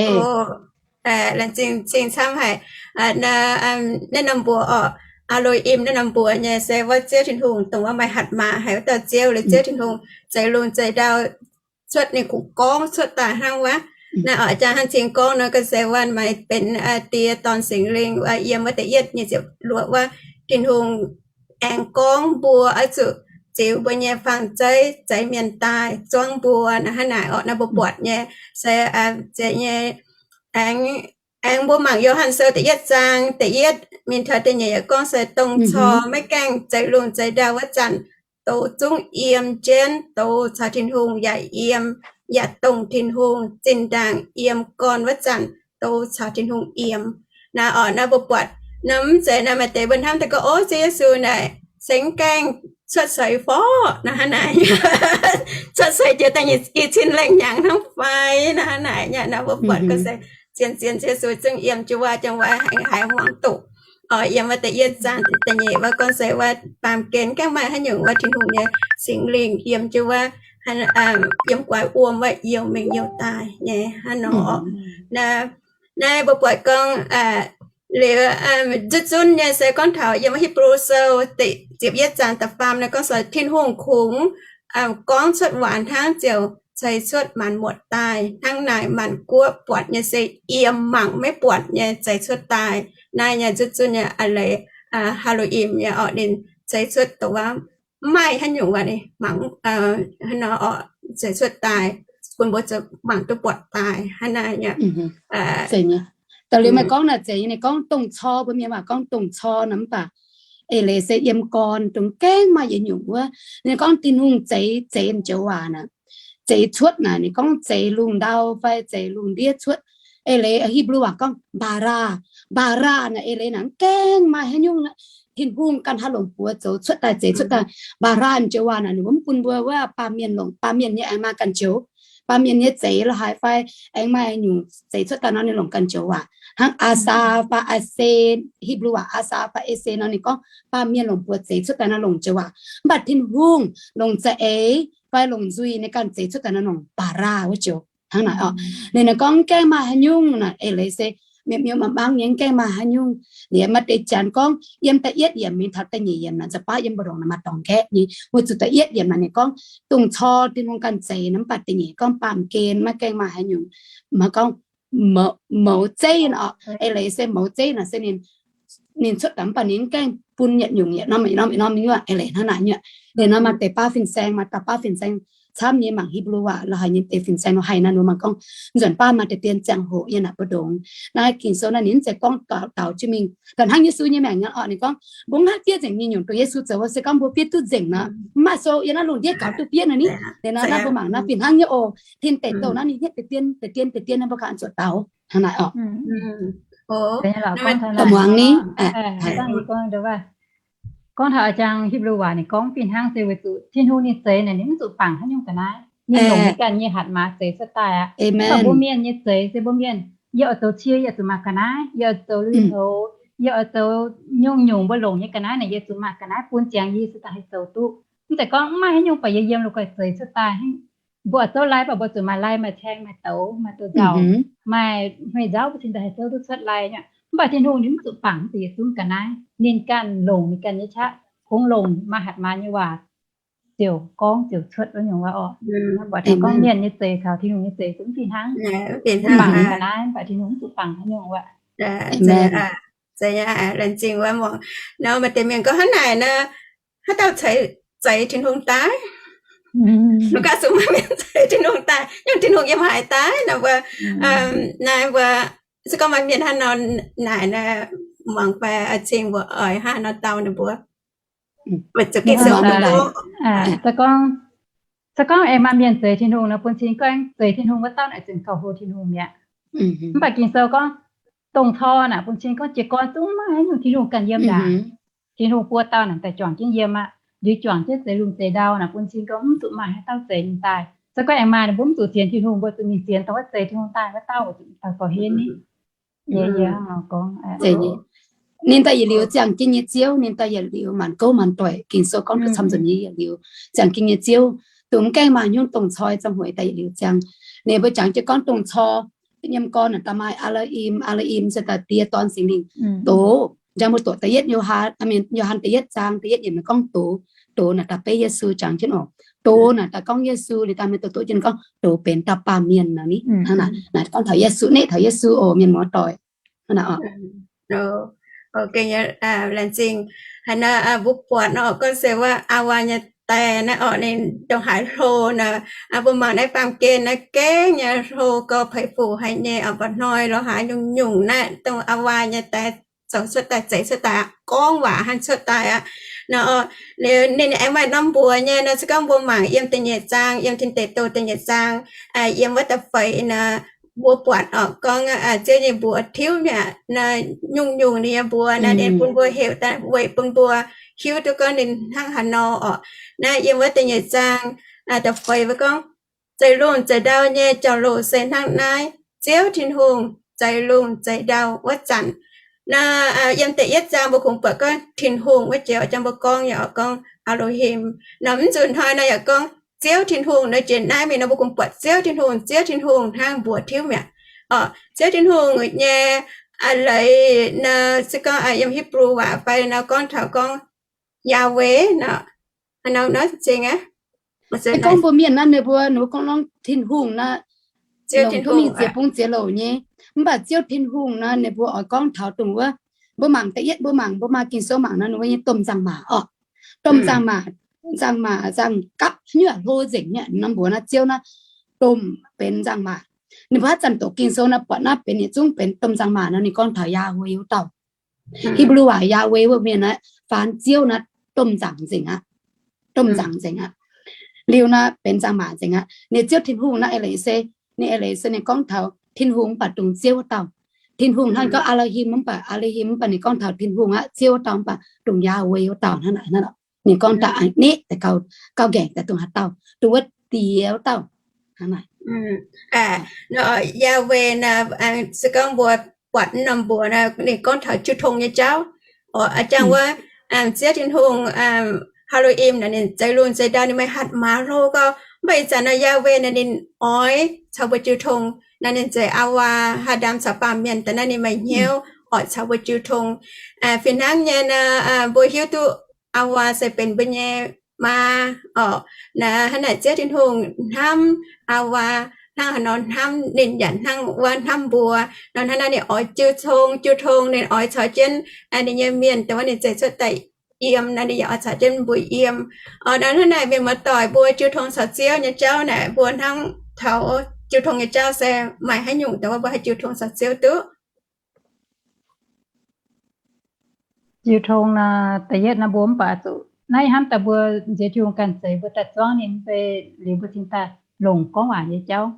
Laengz zingh, zingh camv haic. Naaiv norm mbuox orqc, Aa^lo^im naaiv norm mbuox nyei se wuov Ziouv Tin-Hungh dongh wuov maaih hatc maaz haic wuov dauh Ziouv, liuz Ziouv Tin-Hungh zeix lungh zeix ndau cuotv ninh kungx gorngv cuotv daaih hnangv wuov. Naaiv orqc, jang hnangv cing gorngv nor, ga'sie wuov maaih benx Die, Dorn, Singx Lingh wuov. Yiem wuov da'yietv nyei ziepc luoqc wuov, Tin-Hungh aengx gorngv mbuo oix zuqc ziux mbuo nyei fangx zeiv, zeix mienh daaih zuangv mbuo. Naaiv hnangv naaic orqc, naaiv mbuo buatc nyei se, zeiz nyei, aengx, aengx mbuo mangc Yo^han Sou da'yietv zaang da'yietv mingh taux da'nyeic yaac gorngv se dongh cor maiv gaengh zeix lungh zeix ndau wuov zanc, douz zungv yiem jienv douz caux Tin-Hungh yaac yiem, yaac dongh Tin-Hungh. Zinh ndaangc yiem gorn wuov zanc douz caux Tin-Hungh yiem. Naaiv orqc, naaiv mbuo buatc nor, mv zeiz naaiv maaih deix mbuo hnamv daaih gorngv, ov, Ziouv Yesu naaic se mv gaengh cuotv seix fai naaiv hnangv naaic, cuotv seix jiex daaih i cin lengh hnyangx hnangv fai naaiv hnangv naaic. Naaiv mbuo buatc gorngv se zien zien Ziouv Yesu zungv yiem jienv wuov, jangx wuov haiz hmuangx doqc. Orqc, yiem wuov da'yietv zaang da'nyeic wuov gorngv se wuov baamh gen gaengh maaih haaix nyungc wuov Tin-Hungh nyei Singx Lingh yiem jienv wuov, yiem guaix wuom wuov youh mingh youh daaih nyei hnangv nor. Naaiv mbuo buatc gorngv liuz, nzunc zunv nyei se gorngv taux yiem wuov Hipv^lu Sou ziepc yietv zaang da'faam naaiv gorngv se Tin-Hungh kungx gorngv cuotv waac hnangv ziouc ceix cuotv maanc muotc daaih. Hnangv naaic maanc guoqv buatc nyei se yiem mangc maiv buatc nyei ceix cuotv daaih. Naaiv nyei nzunc zunv nyei a'leiz, Aa^lo^im nyei orqc, ninh ceix cuotv dongh wuov mv maaih haaix nyungc waac ninh mangc, hnangv nor orqc, ceix cuotv daaih bun mbuo zuqc mangc duqv buatc daaih hnangv naaiv nyei. Da'liuz meih gorngv naaic zeiz nyei, ninh gorngv dongh cor, mbuo mienh waac gorngv dongh cor nor, mv baac eix leiz se yiem gorn dongh gaengh maaih yietc nyungc wuov. Ninh gorngv Tin-Hungh zeix, zeix joux waac naaic, zeix cuotv naaic, ninh gorngv zeix lungh ndau fai zeix lungh ndiev cuotv. Eix leiz Hipv^lu waac gorngv bara. Bara naaic eix leiz naaic mv gaengh maaih haaix nyungc, Tin-Hungh ganh haih longc buoz zoux cuotv daaih, zeix cuotv daaih. Mbaa hlan joux waac naaic ninh mbuo mv bun mbuo wuov baamh mienh longc, baamh mienh nyei aengx maaih ganh joux. Baamh mienh nyei zeix la'haaix fai aengx maaih nyungc zeix cuotv daaih nor ninh longc ganh joux waac. Hnangv aa saa fai aa se, Hipv^lu waac aa saa fai aa se nor ninh gorngv baamh mienh longc buoz zeix cuotv daaih nor longc joux waac. Mv baac Tin-Hungh longc za'eix fai longc nzuih ninh ganh zeix cuotv daaih nor longc mbaa hlan wuov joux. Hnangv naaic oc. Ninh, ninh gorngv gaengh maaih haaix nyungc naaic, eix leiz se mi'aqv, mi'aqv, mangc mangc nyei gaengh maaih haaix nyungc. Liuz maaih deix janx gorngv yiem da'yietv yiemc mingh taux da'nyeic yiemc naaic, nza'baav yiem mbu'ndongx naaic maaih dorngx nqaeqv nyei. Weic zuqc da'yietv yiemc naaic ninh gorngv dongh cor Tin-Hungh ganh zeix naaiv, mv baac da'nyeic gorngv baamh gen maiv gaengh maaih haaix nyungc. Maaih gorngv mouz, mouz zeiv oc. Eix leiz se mouz zeiv naaic se ninh, ninh cuotv daaih mv baac ninh mv gaengh bun yietc nyungc yietc norm yietc norm yietc norm nyuoqc, eix leiz hnangv naaic nyuoqc. Liuz nor maaih deix baav fin-saeng, maaih dauh baav fin-saeng camv nyei mangc Hipv^lu waac la'haaix nyei deix fin-saeng nor haih naaiv nor maaih gorngv nzuonx baav maaih deix dien ziangh hoc yiem naaic mbu'ndongx. Naaiv Ging-Sou naaiv ninh mv zeiz gorngv daux, daux jienv mingh, daaih hnangv Yesu nyei maengc nyei oc. Ninh gorngv mbuo mv haih fiev nzengc nyei nyungc dongh Yesu zoux wuov, se gorngv mbuo fiev duqv nzengc nor, mv maaih sou yiem naaiv lungh ndiev gaux duqv fiev nor ni. Liuz nor naaiv mbuo mangc naaiv fih hnangv nyei oc. Tin Deic Douh naaiv ninh hietv deix dien, deix dien, deix dien naaiv mbuo ganh zuoqc daux hnangv naaic oc. Muangx ni. Gorngv taux a'jang Hipv^lu waac ninh gorngv fih hnangv se weic zuqc Tin-Hungh ninh zeix naaic ninh mv zuqc bangc haaix nyungc ga'naaiv. Ninh longc ninh ganh nyei hatc maaz zeix cuotv daaih aqv. Mv baac mbuo mienh nyei zeix se mbuo mienh, yie oix zoux cie, yie oix zuqc maaih ga'naaiv, yie oix zoux lui-houx, yie oix zoux nyungc-nyungc mbuo longc nyei ga'naaiv naaic, yie zuqc maaih ga'naaiv bun ziangx yie se daaih haih zoux duqv. Mv zeiz gorngv mv maaih haaix nyungc baac yie yiem lungh ga'naaiv zeix cuotv daaih. Mbuo oix zoux lai baac mbuo zuqc maaih lai, maaih caeng, maaih douz, maaih douz-nzauc, maaih hmei nzauv, mbuo cingx daaih haih zouv duqv cuotv lai nyei. Mv baac Tin-Hungh ninh mv zuqc bangc zeix yietc zungv ga'naaiv. Ninh ganh longc ninh ganh nyei qaqv, kungx longc maaih hatc maaz nyei waac ziouc gorngv ziouc cuotv wuov nyungc wuov oc. Mv baac taux gorngv mienh nyei zeix caux Tin-Hungh nyei zeix zungv fih hnangv. Bangc ga'naaiv, mv baac Tin-Hungh mv zuqc bangc haaix nyungc wuov. Laengz zingh wuov muangx nor maaih deix mienh gorngv hnangv naaic nor, haaix dauh zeix, zeix Tin-Hungh daaih? Mv gaax zuqc maaih mienh zeix Tin-Hungh daaih, nyungc Tin-Hungh yiem haaix daaih nor mbuo, naaiv mbuo, se gorngv maaih mienh hnangv nor naaic nor, muangx fai cingx mbuo oix hnangv nor dau ninh mbuo. Se gorngv aengx maaih mienh zeix Tin-Hungh nor bun cing gorngv zeix Tin-Hungh wuov dauh naaic zengc gauh hlo Tin-Hungh mi'aqv. Mv baac Ging-Sou gorngv dongh cor naaic bun cing gorngv jiez gorn zungv mv maaih haaix nyungc Tin-Hungh ganh yiem ndaangc. Tin-Hungh buo dauh naaic daaih juangc jienv yiem aqv. Liuz juangc jienv zeix lungh zeix ndau naaic bun cing gorngv mv zuqc maaih haaix dauh zeix ninh daaih. Se gorngv aengx maaih ninh mbuo mv zuqc sienx Tin-Hungh, mbuo zuqc mingh sienx dongh wuov zeix Tin-Hungh daaih wuov dauh, zuqc daaih gauh henv ni. Ninh daaih yietc liuz ziangh jienv nyei Ziouv, ninh daaih yietc liuz maanc gouv maanc doic. Ging-Sou gorngv duqv camv nzunc nyei yietc liuz ziangh jienv nyei Ziouv, dongh mv gaengh maaih hnyouv dongh cor ziangh hoc daaih yietc liuz ziangh. Ninh mbuo jangx jienv gorngv dongh cor, yiem gorn naaic daaih maaih Aa^laa^im, Aa^laa^im se daaih Die, Dorn, Singx Lingh. Doz, njang mbuo doqc da'yietv Yo^han, Yo^han da'yietv zaang da'yietv yiemc gorngv doz. Doz naaic daaih beiv Yesu jangx jienv oc. Doz naaic daaih gorngv Yesu, ninh daaih mienh doqc doqc jienv gorngv doz benx dauh baamh mienh nor ni. Hnangv naaic, naaic gorngv taux Yesu, netv taux Yesu oc, mienh muoz-doic. Hnangv naaic oc. Laengz zingh. Haaix nor mbuo buatc nor gorngv se wuov Aa^waa nyei Die naaiv oc, ninh ndongc haaix hlo nor, mbuo mangc naaiv baamh gen naaiv gengh nyei hlo gauh peix fuc haic nyei oc. Mba'hnoi lorz haaix nyungc-nyungc naaiv dongh Aa^waa nyei Die zoux cuotv daaih, zeix cuotv daaih, gorngv waac hnangv cuotv daaih aqv. Nor, liuz ninh aengx maaih norm mbuox nyei nor, se gorngv mbuo mangc yiem da'nyeic zaang, yiem Tin Deic Douh da'nyeic zaang, yiem wuov da'feix nor, mbuo buatc oc gorngv Ziouv nyei mbuox tiuv mi'aqv. Nyungc-nyungc ninh nyei mbuox naaiv ninh bun mbuo heuc daaih weic bun mbuo hiuv duqv gorngv ninh hnangv haaix nor oc. Naaiv yiem wuov da'nyeic zaang da'feix mbuo gorngv, zeix lungh zeix ndau nyei jauv-louc se hnangv naaiv, Ziouv Tin-Hungh zeix lungh zeix ndau wuov zanc. Naaiv yiem da'yietv zaang mbuo kungx buatc gorngv Tin-Hungh wuov joux, jang mbuo gorngv yaac gorngv Aa^lo^him. Nor mv nzunc hnoi nor yaac gorngv Ziouv Tin-Hungh. Nor jiex naaiv mingh nor mbuo kungx buatc Ziouv Tin-Hungh, Ziouv Tin-Hungh hnangv mbuox tiuv mi'aqv. Oc, Ziouv Tin-Hungh nyei leiz nor se gorngv yiem Hipv^lu waac fai nor gorngv taux gorngv Yahweh nor, nor zingh aqv. Se gorngv mbuo mienh naaiv ninh mbuo, ninh mbuo gorngv norm Tin-Hungh naaiv, Ziouv Tin-Hungh mingh ziex bung ziex louc nyei. Mv baac Ziouv Tin-Hungh naaiv ninh mbuo oix gorngv taux dongh wuov, mbuo mangc da'yietv, mbuo mangc, mbuo maaih Ging-Sou mangc nor, ninh mbuo nyei domh nzangc-maac oc. Domh nzangc-maac, nzangc-maac, nzangc-gapv nyuoqc hlo nzengc nyuoqc norm mbuox naaiv Ziouv naaiv, domh benx nzangc-maac. Ninh mbuo haaix zanc doqc Ging-Sou naaiv buatc naaiv benx yietc zungv benx domh nzangc-maac nor, ninh gorngv taux Yahweh wuov dauh. Hipv^lu waac Yahweh wuov mienh naaiv, faan Ziouv naaiv domh nzangc nzengc aqv. Domh nzangc nzengc aqv. Liuz naaiv benx nzangc-maac nzengc aqv. Ninh Ziouv Tin-Hungh naaiv eix leiz se, ninh eix leiz se ninh gorngv taux Tin-Hungh mv baac dongh Ziouv wuov dauh. Tin-Hungh hnangv gorngv Aa^lo^him mv baac, Aa^lo^him mv baac ninh gorngv taux Tin-Hungh aqv, Ziouv wuov dauh mv baac, dongh Yahweh wuov dauh hnangv naaic, hnangv naaic. Ninh gorngv daaih a'hneiv deix gauh, gauh nqaengc daaih dongh haaix dauh, dongh wuov diex wuov dauh hnangv naaic. Yahweh naaic, se gorngv mbuo buatc norm mbuox naaic, ninh gorngv taux jiu tong nyei jauv. Oc, a'jangv wuov, Ziouv Tin-Hungh, Aa^lo^im naaic ninh zeix lungh zeix ndau, ninh maaih hatc maaz hlo gau. Mv baac ih zanc naaic Yahweh naaic ninh oix caux mbuo jiu tong. Naaiv ninh zeix Awaa, Haadam caux baamh mienh daaih naaiv ninh maaih hnyouv oix caux mbuo jiu tong. Fih hnangv nyei naaic, mbuo hiuv duqv Awaa se benx mbuo nyei maa. Oc, naaiv hnangv naaic Ziouv Tin-Hungh hnamv Awaa hnangv haaix nor hnamv ninh yaac hnangv wuov hnamv mbuo. Nor hnangv naaiv ninh oix jiu tong, jiu tong ninh oix caux jienv ninh nyei mienh dongh wuov ninh zeix cuotv daaih yiem naaiv ninh yaac oix caux jienv mbuo yiem. Oc, nor hnangv naaic mienh muoz-doic, mbuo jiu tong caux Ziouv nyei jauv naaic, mbuo hnamv taux jiu tong nyei jauv se maaih haaix nyungc dongh wuov mbuo haih jiu tong caux Ziouv duqv? Jiu tong nor, da'yietv nor mbuo mv baac zuqc naaiv hnamv daaih mbuo nziex Tin-Hungh ganh zeiz, mbuo daaih zuangv ninh mv bei liuz mbuo cingx daaih longc gorngv waac nyei jauv.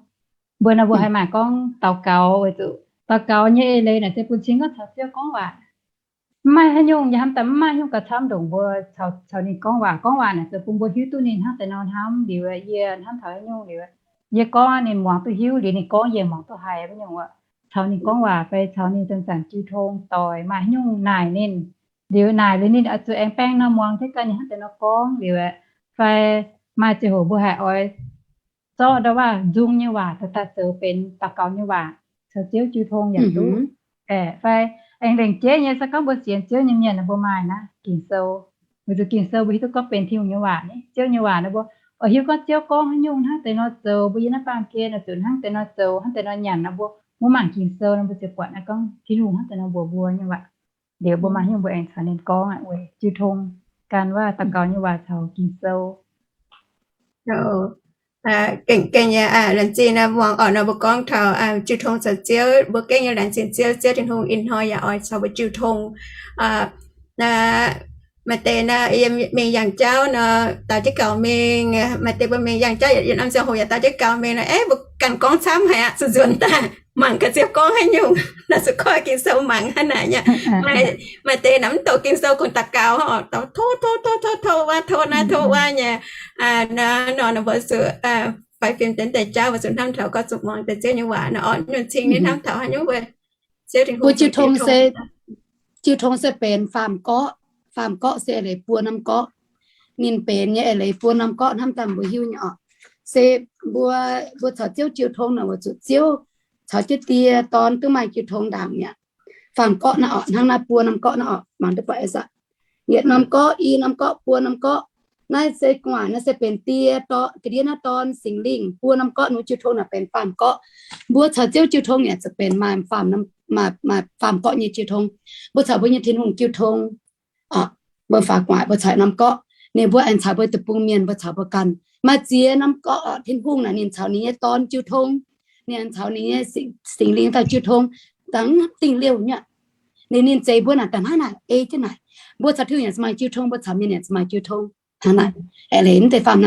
Mbuo nor mbuo haih maaih gorngv daux gaux weic zuqc daux gaux nyei eix leiz naaic se bun cing gorngv caux Ziouv gorngv waac. Mv maaih haaix nyungc, yie hnamv daaih mv maaih haaix nyungc gauh camv ndongc mbuo caux, caux ninh gorngv waac. Gorngv waac naaic zoux bun mbuo hiuv duqv ninh hnangv deix nor hnamv liuz, yie hnamv taux haaix nyungc liuz, yie gorngv ninh muangx duqv hiuv liuz, ninh gorngv yie muangx duqv haiz wuov nyungc. Caux ninh gorngv waac fai caux ninh zanc-zanc jiu tong doic, maaih haaix nyungc naaic ninh liuz, naaic liuz ninh oix zuqc aengx baeng nor muangx jienv ganh ninh hnangv deix nor gorngv liuz, fai maaih ziangh hoc mbuo haiz oix zorqv ndau waac nzung nyei waac daaih zoux benx daux gaux nyei waac caux Ziouv jiu tong yaac duqv. Aeqv, fai aengx lengc jeiv nyei, se gorngv mbuo sienx Ziouv nyei mienh, mbuo maaih naaiv Ging-Sou. Weic zuqc Ging-Sou mbuo hiuv duqv gorngv benx Tin-Hungh nyei waac ni, Ziouv nyei waac nor, mbuo oix hiuv gorngv Ziouv gorngv haaix nyungc hnangv deix nor zoux, mbuo yiem naaiv baamh gen oix zuqc hnangv deix nor zoux, hnangv deix nor nyanc nor, mbuo mbuo mangc Ging-Sou nor, mbuo ziouc buatc naaiv gorngv Tin-Hungh hnangv deix nor mbuox mbuo nyei waac. Liuz mbuo maaih haaix nyungc mbuo aengx caux ninh gorngv weic jiu tong, gan waac daux gaux nyei waac caux Ging-Sou. Gengh, gengh nyei, laengz zingh muangx orqc nor mbuo gorngv taux jiu tong caux Ziouv, mbuo gengh nyei laengz zingh Ziouv, Ziouv Tin-Hungh ih hnoi yaac oix caux mbuo jiu tong. Maaih deix nor yie mingh yangh jauv nor, daaux jienv gaux mingh, maaih deix mbuo mingh yangh jauv yietc norm ziangh hoc yaac daaux jienv gaux mingh nor, aeqv, mbuo ganh gorngv camv haic aqv, zuqc nzuonx daaih mangc gaax Ziouv gorngv haaix nyungc, nor zuqc koi Ging-Sou mangc hnangv naaic nyei. Maaih deix nor mv doqc Ging-Sou kungx daux gaux, tov tov tov tov tov wuov, tov naaiv tov wuov nyei. Nor nor mbuo zuqc faix fim deix deix jauv, mbuo zuqc hnamv taux gorngv zuqc muangx deix Ziouv nyei waac nor, orqc, nyungc cing ninh hnamv taux haaix nyungc mbuo Ziouv Tin-Hungh jiu tong se, jiu tong se benx faam-gorqv. Faam-gorqv se eix leiz buo norm gorqv. Ninh benx nyei eix leiz buo norm gorqv hnamv daaih mbuo hiuv nyei orqc. Se mbuo, mbuo caux Ziouv jiu tong nor, weic zuqc Ziouv caux jienv Die, Dorn duqv maaih jiu tong ndaangc mi'aqv. Faam-gorqv naaiv orqc, hnangv naaiv buo norm gorqv naaiv orqc, mangc duqv buatc ih zanc yietc norm gorqv, i norm gorqv, buo norm gorqv. Naaiv se gu'nguaaic naaiv se benx Die, Dorn, ga'ndiev naaiv Dorn, Singx Lingh. Buo norm gorqv nor jiu tong naaic benx faam-gorqv. Mbuo caux Ziouv jiu tong yaac zuqc benx maaih faam, maaih, maaih faam-gorqv nyei jiu tong. Mbuo caux mbuo nyei Tin-Hungh jiu tong orqc, mbuo faaux gu'nguaaic mbuo caux norm gorqv, ninh mbuo aengx caux mbuo deic-bung mienh, mbuo caux mbuo ganh. Maaih ziex norm gorqv orqc, Tin-Hungh naaic ninh caux ninh nyei Dorn jiu tong, ninh caux ninh nyei Singx, Singx Lingh dauh jiu tong, dangh dingh liouh nyei. Ninh, ninh zeix mbuo naaic daaih hnangv naaic ei jienv naaic. Mbuo caux Tin-Hungh yaac zuqc maaih jiu tong, mbuo caux mienh yaac zuqc maaih jiu tong. Hnangv naaic, eix leiz mv deix faam,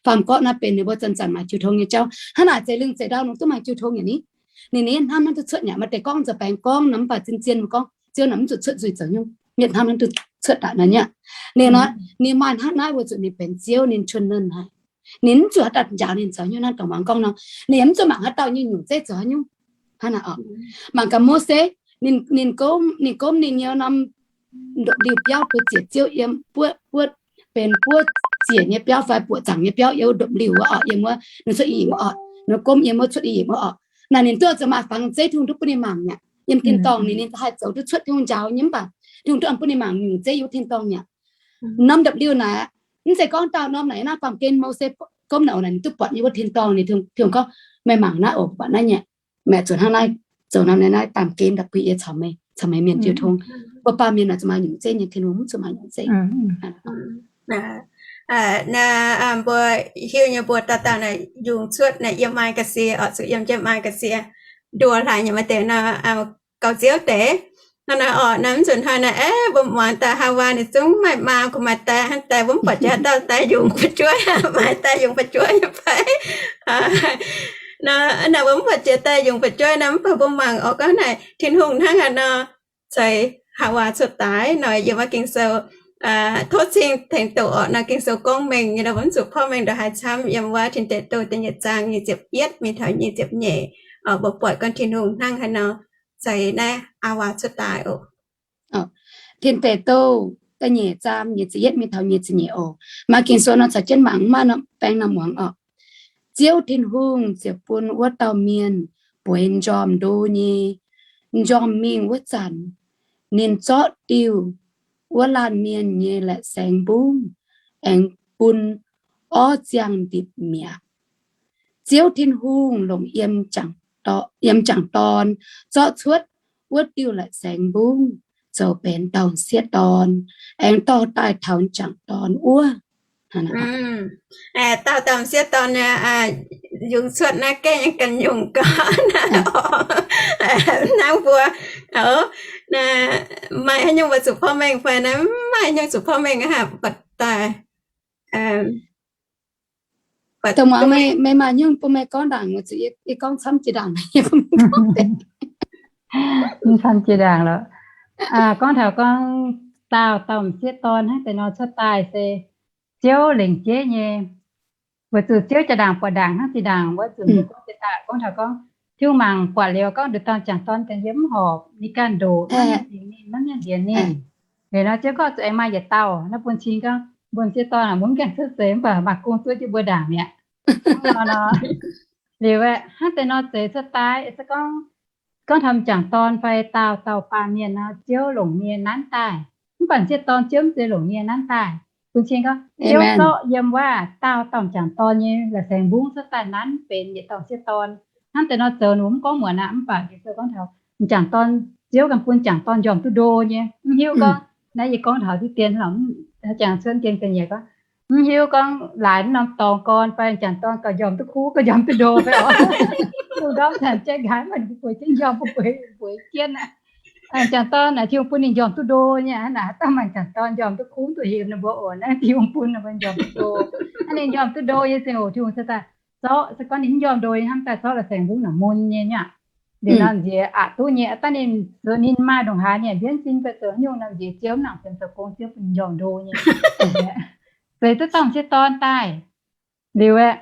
faam-gorqv naaiv benx ninh mbuo zanc-zanc maaih jiu tong nyei jauv. Hnangv naaic zeix lungh zeix ndau ninh duqv maaih jiu tong yaac ni. Ninh, ninh hnamv hnangv duqv cuotv nyei, maaih deix gorngv nzoih baengx gorngv nor mv baac zien-zien gorngv Ziouv naaic mv zuqc cuotv nzuih zoux nyungc, mienh hnamv hnangv duqv cuotv daaih naaic nyei. Ninh nor, ninh maaih hnangv naaiv weic zuqc ninh benx Ziouv, ninh cuotv nernh haic. Ninh mv zuqc haaix dauh njaaux ninh zoux nyungc hnangv dongh muangx gorngv nor. Ninh yaac mv zuqc mangc haaix dauh nyei nyungc zeiv zoux haaix nyungc. Hnangv naaic orqc. Mangc gaax Mose, ninh, ninh gomv, ninh gomv ninh nyei norm ndopv-liuh biauv bun ziec Ziouv yiem buov, buov, benx buov ziec nyei biauv fai buoqc zaangc nyei biauv yiem wuov ndopv-liuh wuov orqc, yiem wuov ninh cuotv I^yipv wuov orqc, ninh gomv yiem wuov cuotv I^yipv wuov orqc. Naaic ninh duqv zuqc maaih fangx zeiv Tin-Hungh duqv bun ninh mangc mi'aqv. Yiem tin-dorngh ninh, ninh haih zoux duqv cuotv Tin-Hungh njaaux nyei mv baac Tin-Hungh duqv bun ninh mangc nyungc zeiv yiem tin-dorngh mi'aqv. Norm ndopv-liuh naaic, mv zeiz gorngv dauh norm naaic naaiv baamh gen Mose gomv naaic oc, naaic ninh duqv buatc yiem wuov tin-dorngh. Ninh, Tin-Hungh gorngv, meih mangc naaiv oc, buatc naaiv nyei. Meih zuqc hnangv naaiv zoux norm naaiv, naaiv baamh gen da'guih yie caux meih, caux meih mienh jiu tong. Mbuo baamh mienh naaic zuqc maaih nyungc zeiv nyei, Tin-Hungh mv zuqc maaih nyungc zeiv. Naaiv mbuo hiuv nyei mbuo dauh dauh naaic yungz cuotv naaic yiem maaih ga'sie orqc, zuqc yiem jienv maaih ga'sie. Nduoh hlaax nyei maaih deix nor, gaux nziouv deix. Hnangv naaiv orqc, naaiv mv zuqc hnoi naaiv, aeqv, mbuo muangx daaih Haawaa ninh zungv maaih maa, kungx maaih die hnangv, die mbuo mv buatc jaax dauh die yungz fu'jueiv, maaih die yungz fu'jueiv nyei fai. Naaiv mbuo mv buatc jiex daaih yungz buatc joiv naaiv, mv baac mbuo mangc oix gorngv naaic Tin-Hungh hnangv haaix nor ceix Haawaa cuotv daaih nor, yiem wuov Ging-Sou tov cing tengx doqc orqc. Naaiv Ging-Sou gorngv mengh nyei nor, mbuo mv zuqc porv mengh ndongc haaix camv. Yiem wuov Tin Deic Douh da'nyeic zaang nyic ziepc yietv mingh taux nyic ziepc nyeic, mbuo buatc gorngv Tin-Hungh hnangv haaix nor ceix naaiv Haawaa cuotv daaih oc. Tin Deic Douh da'nyeic zaang nyic ziepc yietv mingh taux nyic ziepc nyeic oc. Maaih Ging-Sou nor caux jienv mangc, maiv maaih nor baeng nor muangx orqc. Ziouv Tin-Hungh ziouc bun wuov dauh mienh bueix njormh ndo nyei njormh mingh wuov zanc, ninh zorqv diuh wuov laanh mienh nyei laeqc saeng mbungv, aengx bun orv ziangh ndipc mi'aqv. Ziouv Tin-Hungh longc yiem jangc dorn zorqv cuotv wuov diuh laeqc saeng mbungv zoux benx dauh m'sieqv dorn, aengx dorh daaih taux m'jangc dorn wuov. Dauh dauh m'sieqv dorn yungz cuotv naaiv gengh ganh nyungc gorn hnangv mbuo. Maaih haaix nyungc mbuo zuqc porv mengh fai naaiv? Mv maaih nyungc zuqc porv mengh aqv, buatc daaih. Dongh muangx meih maaih nyungc bun meih gorngv ndaangc, yie gorngv camv jiex ndaangc. Camv jiex ndaangc loh. Gorngv taux gorngv dauh dauh m'sieqv dorn hnangv deix nor cuotv daaih se Ziouv lengc jeiv nyei. Weic zuqc Ziouv jaa-ndaangc buatc ndaangc hnangv zinh ndaangc wuov zuqc mbuo gorngv jiex daaih gorngv taux gorngv Tin-Hungh mangc buatc liuz gorngv nduqc dauh m'jangc dorn ganh yiem mv horpc, ninh ganh ndoqc, maiv mienh nzienx ninh, maiv mienh nzienx ninh. Liuz nor Ziouv gorngv zuqc aengx maaih yietc dauh, naaiv bun cing gorngv mbuo m'sieqv dorn mbuo mv gaengh cuotv seix mv baac maaih gong zuov jienv mbuo ndaangc mi'aqv. Liuz hnangv deix nor zeix cuotv daaih se gorngv, gorngv taux m'jangc dorn fai dauh dauh baamh mienh nor, Ziouv longc nyei nanv daaih. Mv baac m'sieqv dorn Ziouv mv zeiz longc nyei nanv daaih. Bun cing gorngv Ziouv zorqv yiem wuov dauh dauh m'jangc dorn nyei laeqc saeng mbungv cuotv daaih nanv benx yietc dauh m'sieqv dorn. Hnangv deix nor zoux ninh mbuo mv gorngv muonc aqv, mv baac Ging-Sou gorngv taux m'jangc dorn, Ziouv ganh bun m'jangc dorn njormh duqv ndo nyei. Mv hiuv gorngv naaiv yie gorngv taux diqv dien, jangx cuotv dien ga'nyiec gorngv, mv hiuv gorngv laaix norm dorngx gorn fai m'jangc dorn gauh njormh duqv kuv, gauh njormh duqv ndo fai oc. Lungh ndorm zanc jaiv nqaaix maaih bueix jienv njormh, bueix bueix jienv aqv. M'jangc dorn naaic Tin-Hungh bun ninh njormh duqv ndo nyei aqv. Naaic haaix dauh maaih m'jangc dorn njormh duqv kuv duqv hepc nor, mbuo oc, naaiv Tin-Hungh bun ninh mbuo njormh duqv ndo. Hnangv ninh njormh duqv ndo nyei ziangh hoc Tin-Hungh se daaih zorqv, se gorngv ninh mv njormh ndo nyei hnamv daaih zorqv laeqc saeng mbungv naaic mun nyei nyei aqv. Liuz nor nziex aqc duqv nyei, daaih ninh zoux ninh maaih ndongc haaix nyei mbienv sin fai zoux haaix nyungc nor, nziex Ziouv mv nangc sienx zoux gong, Ziouv bun ninh njormh ndo nyei. Zeix duqv dauh m'sieqv dorn daaih. Liuz aeqv,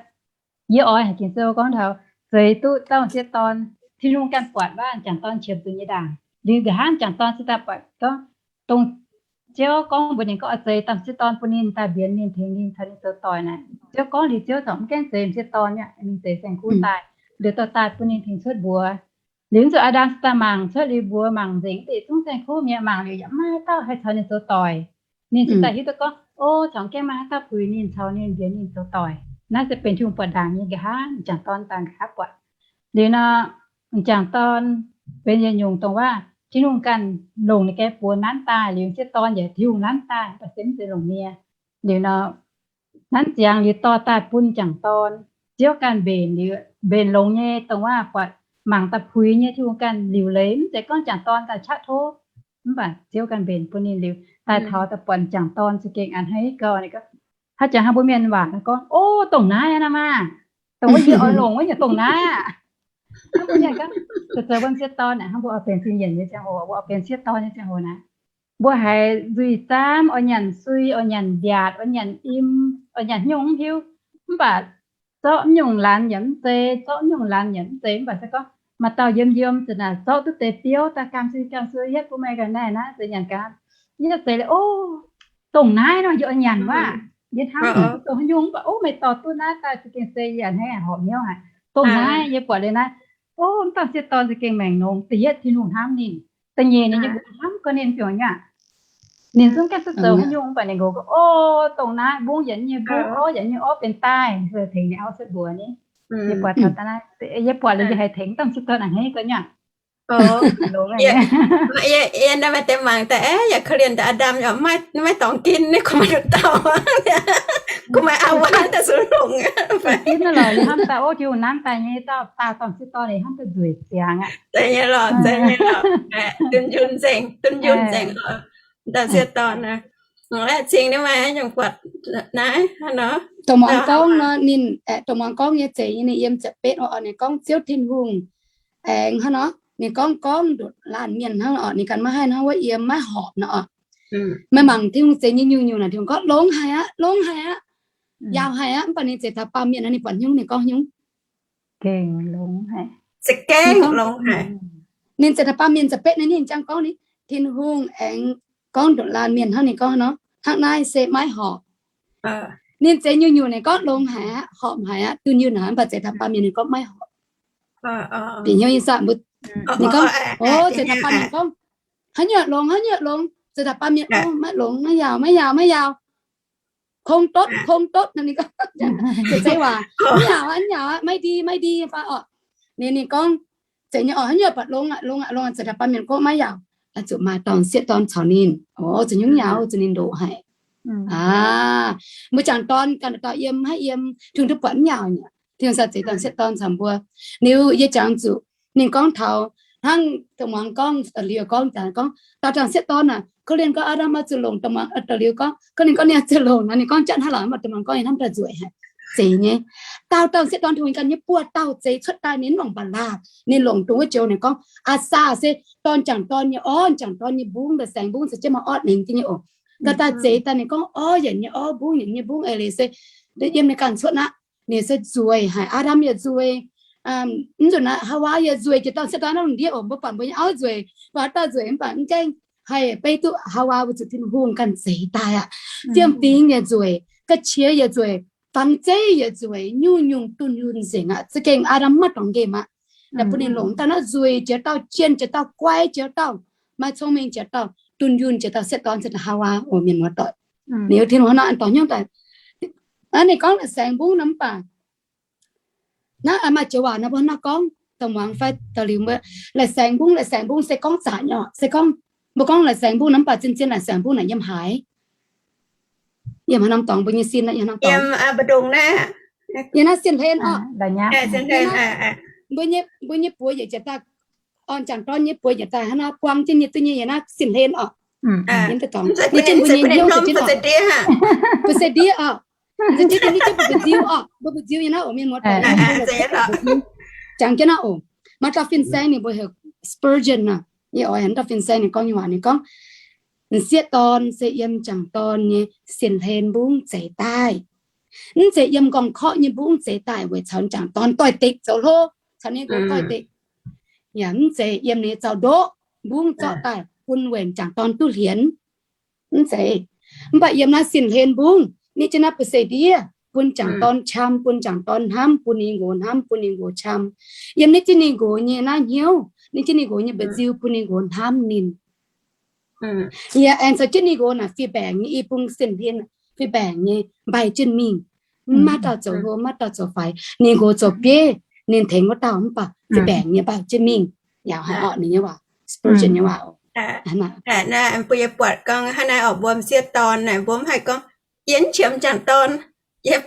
yie oix haic Ging-Sou gorngv taux zeix duqv dauh m'sieqv dorn, Tin-Hungh ganh buatc wuov m'jangc dorn qiemx zuqc nyei ndaangc. Liuz nqa'haav m'jangc dorn se daaih buatc gorngv, dongh Ziouv gorngv mbuox ninh gorngv oix zeix dauh m'sieqv dorn bun ninh daaih mbienx ninh, tengx ninh, caux ninh zoux doic naaic. Ziouv gorngv liuz Ziouv corc mv gaengh zeix m'sieqv dorn aqv, ninh zeix saeng-kuv daaih, liuz dorh daaih bun ninh tengx cuotv mbuox. Liuz zuqc Aa^ndam se daaih mangc cuotv liuz mbuox mangc nzengc deix zungv saeng-kuv mi'aqv, mangc liuz yaac mv maaih haaix dauh haih caux ninh zoux doic. Ninh ziouc daaih hiuv duqv gorngv, o, corc gaengh maaih haaix dauh puix ninh, caux ninh, mbienx ninh zoux doic. Naaiv se benx Tin-Hungh buatc ndaangc nyei nqa'haav, m'jangc dorn daaih nqa'haav buatc. Liuz nor, m'jangc dorn benx yietc nyungc dongh wuov Tin-Hungh ganh longc ninh ganh buoz nanv daaih, liuz m'sieqv dorn yaac Tin-Hungh nanv daaih, mv baac se mv zeiz longc nie. Liuz nor, nanv ziangx liuz dorh daaih bun m'jangc dorn. Ziouv ganh mbenc liuz, mbenc longx nyei dongh wuov buatc mangc daaih puix nyei, Tin-Hungh ganh liuc leiz, mv zeiz gorngv m'jangc dorn daaih qaqv tov. Mv baac Ziouv ganh mbenc bun ninh liuz, daaih taux daaih buatc m'jangc dorn za'gengh a'hneiv gau. Ninh gorngv, haaix jangx hnangv mbuo mienh waac gorngv, o, dongh naaiv aqv maah! Dongh wuov yie oix longc wuov nyungc dongh naaiv aqv. Hnangv mbuo mienh gorngv, zoux mbuo m'sieqv dorn aeqv, hnangv mbuo oix benx fin-yienc nyei ziangh hoc, mbuo oix benx m'sieqv dorn nyei ziangh hoc naaic, mbuo haiz nzuih zaamv, oix nyanc sui, oix nyanc mbiaatc, oix nyanc im, oix nyanc nyungc mv hiuv. Mv baac zorqv mv nyungc laanh yaac mv zeiz, zorqv mv nyungc laanh yaac mv zeiz, mv baac se gorngv maaih dauh yiem yiem ziouc naaic zorqv duqv deix biouv daaih gamh sui gamh sui hietv bun meih ga'naaiv naaiv, zeiz nyanc gaax. Yie zeiz, o, dongh naaiv nor yie oix nyanc wuov. Yie hnamv duqv dongh haaix nyungc, mv baac o, meih dorh duqv naaiv daaih za'gengh se yie a'hneiv horpc hnyouv haic. Dongh naaiv yie buatc liuz naaiv, o, m'dauh m'sieqv dorn za'gengh maengc nongx. Da'yietv Tin-Hungh hnamv ninh, da'nyeic ninh nyei nqox hnamv gorngv ninh biorngz nyei aqv. Ninh zungv gaengh duqv zoux haaix nyungc, mv baac ninh nqox gorngv, o, dongh naaiv mbungv yienc nyei mbungv, orv yienc nyei orv benx daaih, tengx ninh auv cuotv mbuox ni. Yie buatc taux daaih naaiv, yie buatc liuz yie haiz tengx m'dauh m'sieqv dorn a'hneiv gau nyei aqv. Yie naaiv maaih deix mangc daaih, yaac korv-lienh daaih Aa^ndam yaac maiv dorngx ginv, ninh kungx maaih nduqc dauh, kungx maaih Aa^waa daaih zuqc longc. Ginv naaiv lorqc, yie hnamv daaih, o, Tin-Hungh nanv daaih nyei dauh, dauh m'sieqv dorn, yie hnamv daaih nzueic ziangx aqv. Zeiz nyei lorqc, zeiz nyei lorqc. Dunh yunh nzengc, dunh yunh nzengc lorqc. M'dauh m'sieqv dorn naaiv. Cing naaiv maaih nyungc buatc naaiv nor. Dongh muangx gorngv nor, ninh, dongh muangx gorngv nyei zeiz nyei, ninh yiem ziepc betv oc, ninh gorngv Ziouv Tin-Hungh aengx hnangv nor, ninh gorngv, gorngv ndutc laanh mienh hnangv oc, ninh ganh maiv haih hnangv wuov yiem maiv horpc nor oc. Meih mangc Tin-Hungh zeiz nyei nyungc-nyungc naaic, Tin-Hungh gorngv, Longx haic aqv, longx haic aqv, njaaux haic aqv, mv baac ninh zeiz taux baamh mienh nor, ninh buatc hnyouv ninh gorngv hnyouv. Ninh zeiz taux baamh mienh ziepc betv naaiv, ninh jangx gorngv ni, Tin-Hungh aengx gorngv ndutc laanh mienh hnangv, ninh gorngv nor, hnangv naaiv se maiv horpc. Ninh zeiz nyungc-nyungc ninh gorngv longx haic aqv, horpc haic aqv, dunh yunh haic, mv baac zeiz taux baamh mienh ninh gorngv maiv horpc. Bieqc hnyouv nyei saah? Mbuo, ninh gorngv, o, zeiz taux baamh mienh gorngv, haaix nyungc longx, haaix nyungc longx, zeiz taux baamh mienh, o, maiv longx, maiv yaauc, maiv yaauc, maiv yaauc. Không tốt, không tốt nor, ninh gorngv, zeiz waac, maiv yaauc aqv, maiv yaauc aqv, maiv di, maiv di fai oc. Ninh, ninh gorngv, zeiz nyei oc, haaix nyungc buatc longx aqv, longx aqv, longx aqv, zeiz taux baamh mienh gorngv maiv yaauc, zuqc maaih dorn sieqv dorn caux ninh, o, zuqc nyungc yaauc, zuqc ninh ndoqc haic. Aa, mbuo jangc dorn ganh dauh dauh yiem, haiv yiem, Tin-Hungh duqv buatc mv yaauc nyei. Tin-Hungh sa zeiz dorn sieqv dorn caux mbuo. Liuz yie jangx zuqc ninh gorngv taux hnangv dongh muangx gorngv, da'liuz gorngv, jangx gorngv dauh dorn sieqv dorn aac, korv-lienh gorngv Aa^ndam oix zuqc longc, dongh muangx, da'liuz gorngv, korv-lienh gorngv ninh oix zuqc longc nor, ninh gorngv jatv hnangv lorqc, mv baac dongh muangx gorngv ninh hnamv daaih nzueic haic. Zeiz nyei. Dauh dorn sieqv dorn Tin-Hungh ganh nyei buoz dauh zeix cuotv daaih, ninh mv longc mba'laah, ninh longc dongh wuov joux ninh gorngv, aa, saa se dorn jangc dorn nyei orv, jangc dorn nyei mbungv, la'saengx mbungv se jienv maaih orv nengx jienv nyei oc. Ga'daaih zeix daaih ninh gorngv orv yienc nyei orv, mbungv yienc nyei mbungv, eix leiz se yiem ninh ganh cuotv aqv. Ninh se nzueic haic, Aa^ndam yaac nzueic, mv nzunc naaiv Haawaa yaac nzueic, jiex dorn sieqv dorn naaiv lungh ndiev oc, mbuo buatc mbuo nyei auv nzueic, mbuo haaix dauh nzueic mv baac mv gaengh haih beiv duqv Haawaa, weic zuqc Tin-Hungh ganh zeix daaih aqv. Fiem-fingx yaac nzueic, ga'qiex yaac nzueic, fangx zeiv yaac nzueic, nyungc-nyungc dunh yunh nzengc aqv. Za'gengh Aa^ndam mv maaih dorngx nqemh aqv. Daaih bun ninh longc daaih naaiv nzueic jiex dauh, jienh jiex dauh, guai jiex dauh, maaih cong-mengh jiex dauh, dunh yunh jiex dauh sieqv dorn se Haawaa oc, mienh muoz-doic. Liuz Tin-Hungh hnangv nor dorh hnyouv daaih. Naaiv ninh gorngv la'saengx mbungv nor mv baac naaiv maaih joux waac nor mbuo hnangv nor gorngv, dongh muangx fai da'liuz mbuo, la'saengx mbungv, la'saengx mbungv se gorngv zaqc nyei oc, se gorngv mbuo gorngv la'saengx mbungv nor mv baac zien-zien la'saengx mbungv naaic yiem haaix? Yiem haaix norm dorngx mbuo nyei sin, yiem haaix norm dorngx? Yiem naaiv sin hlen oc. Mbuo nyei, mbuo nyei buoz yietc jiex daaih, orn jangc dorn nyei buoz yietc daaih hnangv nor buang jienv nyei duqv nyei yiem naaiv sin hlen oc. Yiem deix dorngx, ninh jienv mbuo nyei hnyouv daaih jienv oc. Mbuo se ndiev oc. Nza'hmien jienv ninh jienv mbuo mbu'nziu oc, mbuo mbu'nziu nyei naaiv oc, mienh muoz-doic. Jangx jienv naaiv oc. Maaih dauh fin-saeng ninh mbuo heuc Spurgeon aac. Yie oix haiz dauh fin-saeng ninh gorngv nyei waac, ninh gorngv, m'sieqv dorn se yiem jangc dorn nyei sin hlen mbungv zeix daaih. Mv zeiz yiem m'nqorngv-korqv nyei mbungv zeix daaih weic caux jangc dorn doix-dekc zoux hlo, caux ninh nqox doix-dekc. Yaac mv zeiz yiem ninh nyei zaux-ndoqv mbungv zorqv daaih bun weic jangc dorn duqv hlienx. Mv zeiz. Mv baac yiem naaiv sin hlen mbungv, ninh jienv naaiv ba'seix ndiev, bun jangc dorn qam, bun jangc dorn hnamv, bun ninh nqox hnamv, bun ninh nqox qam. Yiem ninh jienv ninh nqox nyei naaiv hnyouv, ninh jienv ninh nqox nyei mba'nziu bun ninh nqox hnamv ninh. Yaac aengx caux jienv ninh nqox naaic fih mbaengc nyei i bung sin hlen, fih mbaengc nyei mbaih jienv mingh. Mv maaih dauh zoux hlo, mv maaih dauh zoux faix. Ninh nqox zoux bieiv, ninh tengx wuov dauh mv baac fih mbaengc nyei mbaih jienv mingh. Yaac haiz orqc ninh nyei waac, Spurgeon nyei waac. Mbuo yie buatc gorngv hnangv naaiv oc, mbuo m'sieqv dorn naaic, mbuo mv haih gorngv, yie mv qiemx jangc dorn, yie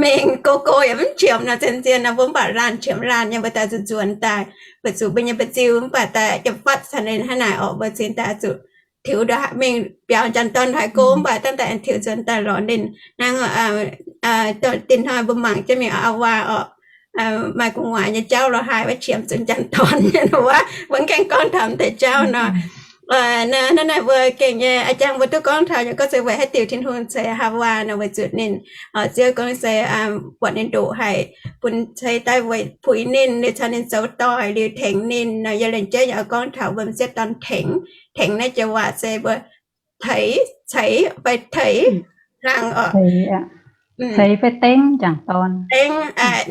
mengh go go yaac mv qiemx nor, zien-zien nor, mbuo mv baac laanh qiemx laanh nyei, mbuo daaih nzuonx nzuonx daaih, weic zuqc mbuo nyei mba'nziu mv baac daaih yiem fatv caux ninh hnangv naaic oc, mbuo cingx daaih zuqc tiux mingh biaux jangc dorn haiz go, mv baac dangh daaih aengx tiux nzuonx daaih lorz ninh. Hnangv dinh hnoi mbuo mangc jienv mingh Aa^waa oc, maaih gu'nguaaic nyei jauv lorz haaix wuov qiemx zuqc jangc dorn nyei wuov, mbuo mv gaengh gorngv taux m'deix jauv nor. Hnangv naaic mbuo gengh nyei, a'jang mbuo duqv gorngv taux nyei gorngv se weic haaix diuc Tin-Hungh ceix Haawaa nor, weic zuqc ninh, Ziouv gorngv se buatc ninh ndoqc haic, bun ceix daaih weic puix ninh, liuz caux ninh zoux doic, liuz tengx ninh nor. Yie lengc jeiv yaac gorngv taux mbuo m'sieqv dorn tengx. Tengx naaiv joux waac se mbuo teix, ceix fai teix, hlang oc. Ceix fai dengv jangc dorn. Dengv,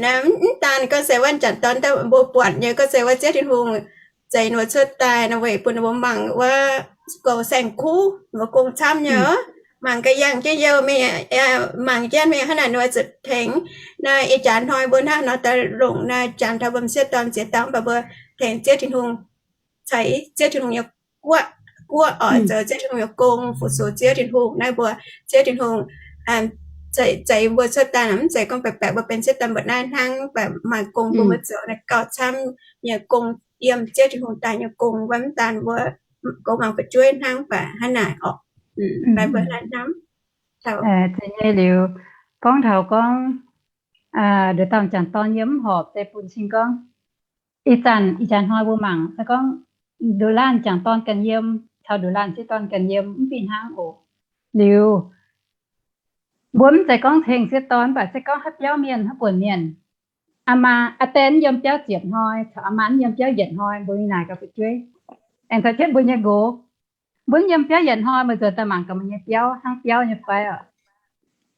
mv daan gorngv se wuov jangc dorn, mbuo buatc nyei gorngv se wuov Ziouv Tin-Hungh zeix ninh mbuo cuotv daaih nor weic bun ninh mbuo mangc wuov goux saeng-kuv, ninh mbuo gong camv nyei. Mangc ga'yangh jienv youh mingh, mangc jienv mingh hnangv naaic ninh mbuo zuqc tengx. Naaiv ih jaax hnoi mbuo hnangv nor daaih longc naaiv jangx taux mbuo m'sieqv dorn ziex dauh, mv baac mbuo tengx Ziouv Tin-Hungh, ceix Ziouv Tin-Hungh nyei guoqv, guoqv oix zoux Ziouv Tin-Hungh nyei gong, fu-sux Ziouv Tin-Hungh. Naaiv mbuo Ziouv Tin-Hungh zeix mbuo cuotv daaih mv zeiz gorngv baeqc baeqc mbuo benx m'sieqv dorn mbuo naaiv hnangv, mv baac maaih gong bun mbuo zoux naaiv gauh camv nyei gong, yiem Ziouv Tin-Hungh daaih nyei gong. Wuov mv daan mbuo goux mangc fu'jueiv hnangv, mv baac hnangv naaic oc. Zeiz nyei liuz, gorngv taux gorngv nduqc dauh m'jangc dorn yiem mv horpc se bun cing gorngv, ih zanc ih jaax hnoi mbuo mangc se gorngv nduqc laanh m'jangc dorn ganh yiem caux nduqc laanh m'sieqv dorn ganh yiem mv fih hnangv oc. Liuz, mbuo mv zeiz gorngv tengx m'sieqv dorn, mv baac se gorngv haaix biauv mienh, haaix buonc mienh, aa maa aa deix yiem biauv ziepc hnoi caux aa maa yiem biauv yietc hnoi, mbuo mingh naaic gauh fu'jueiv. Aengx caux jienv mbuo nyei nqox, mbuo yiem biauv yietc hnoi, meih nzuonx daaih mangc gaax meih nyei biauv hnangv biauv nyei fai oc.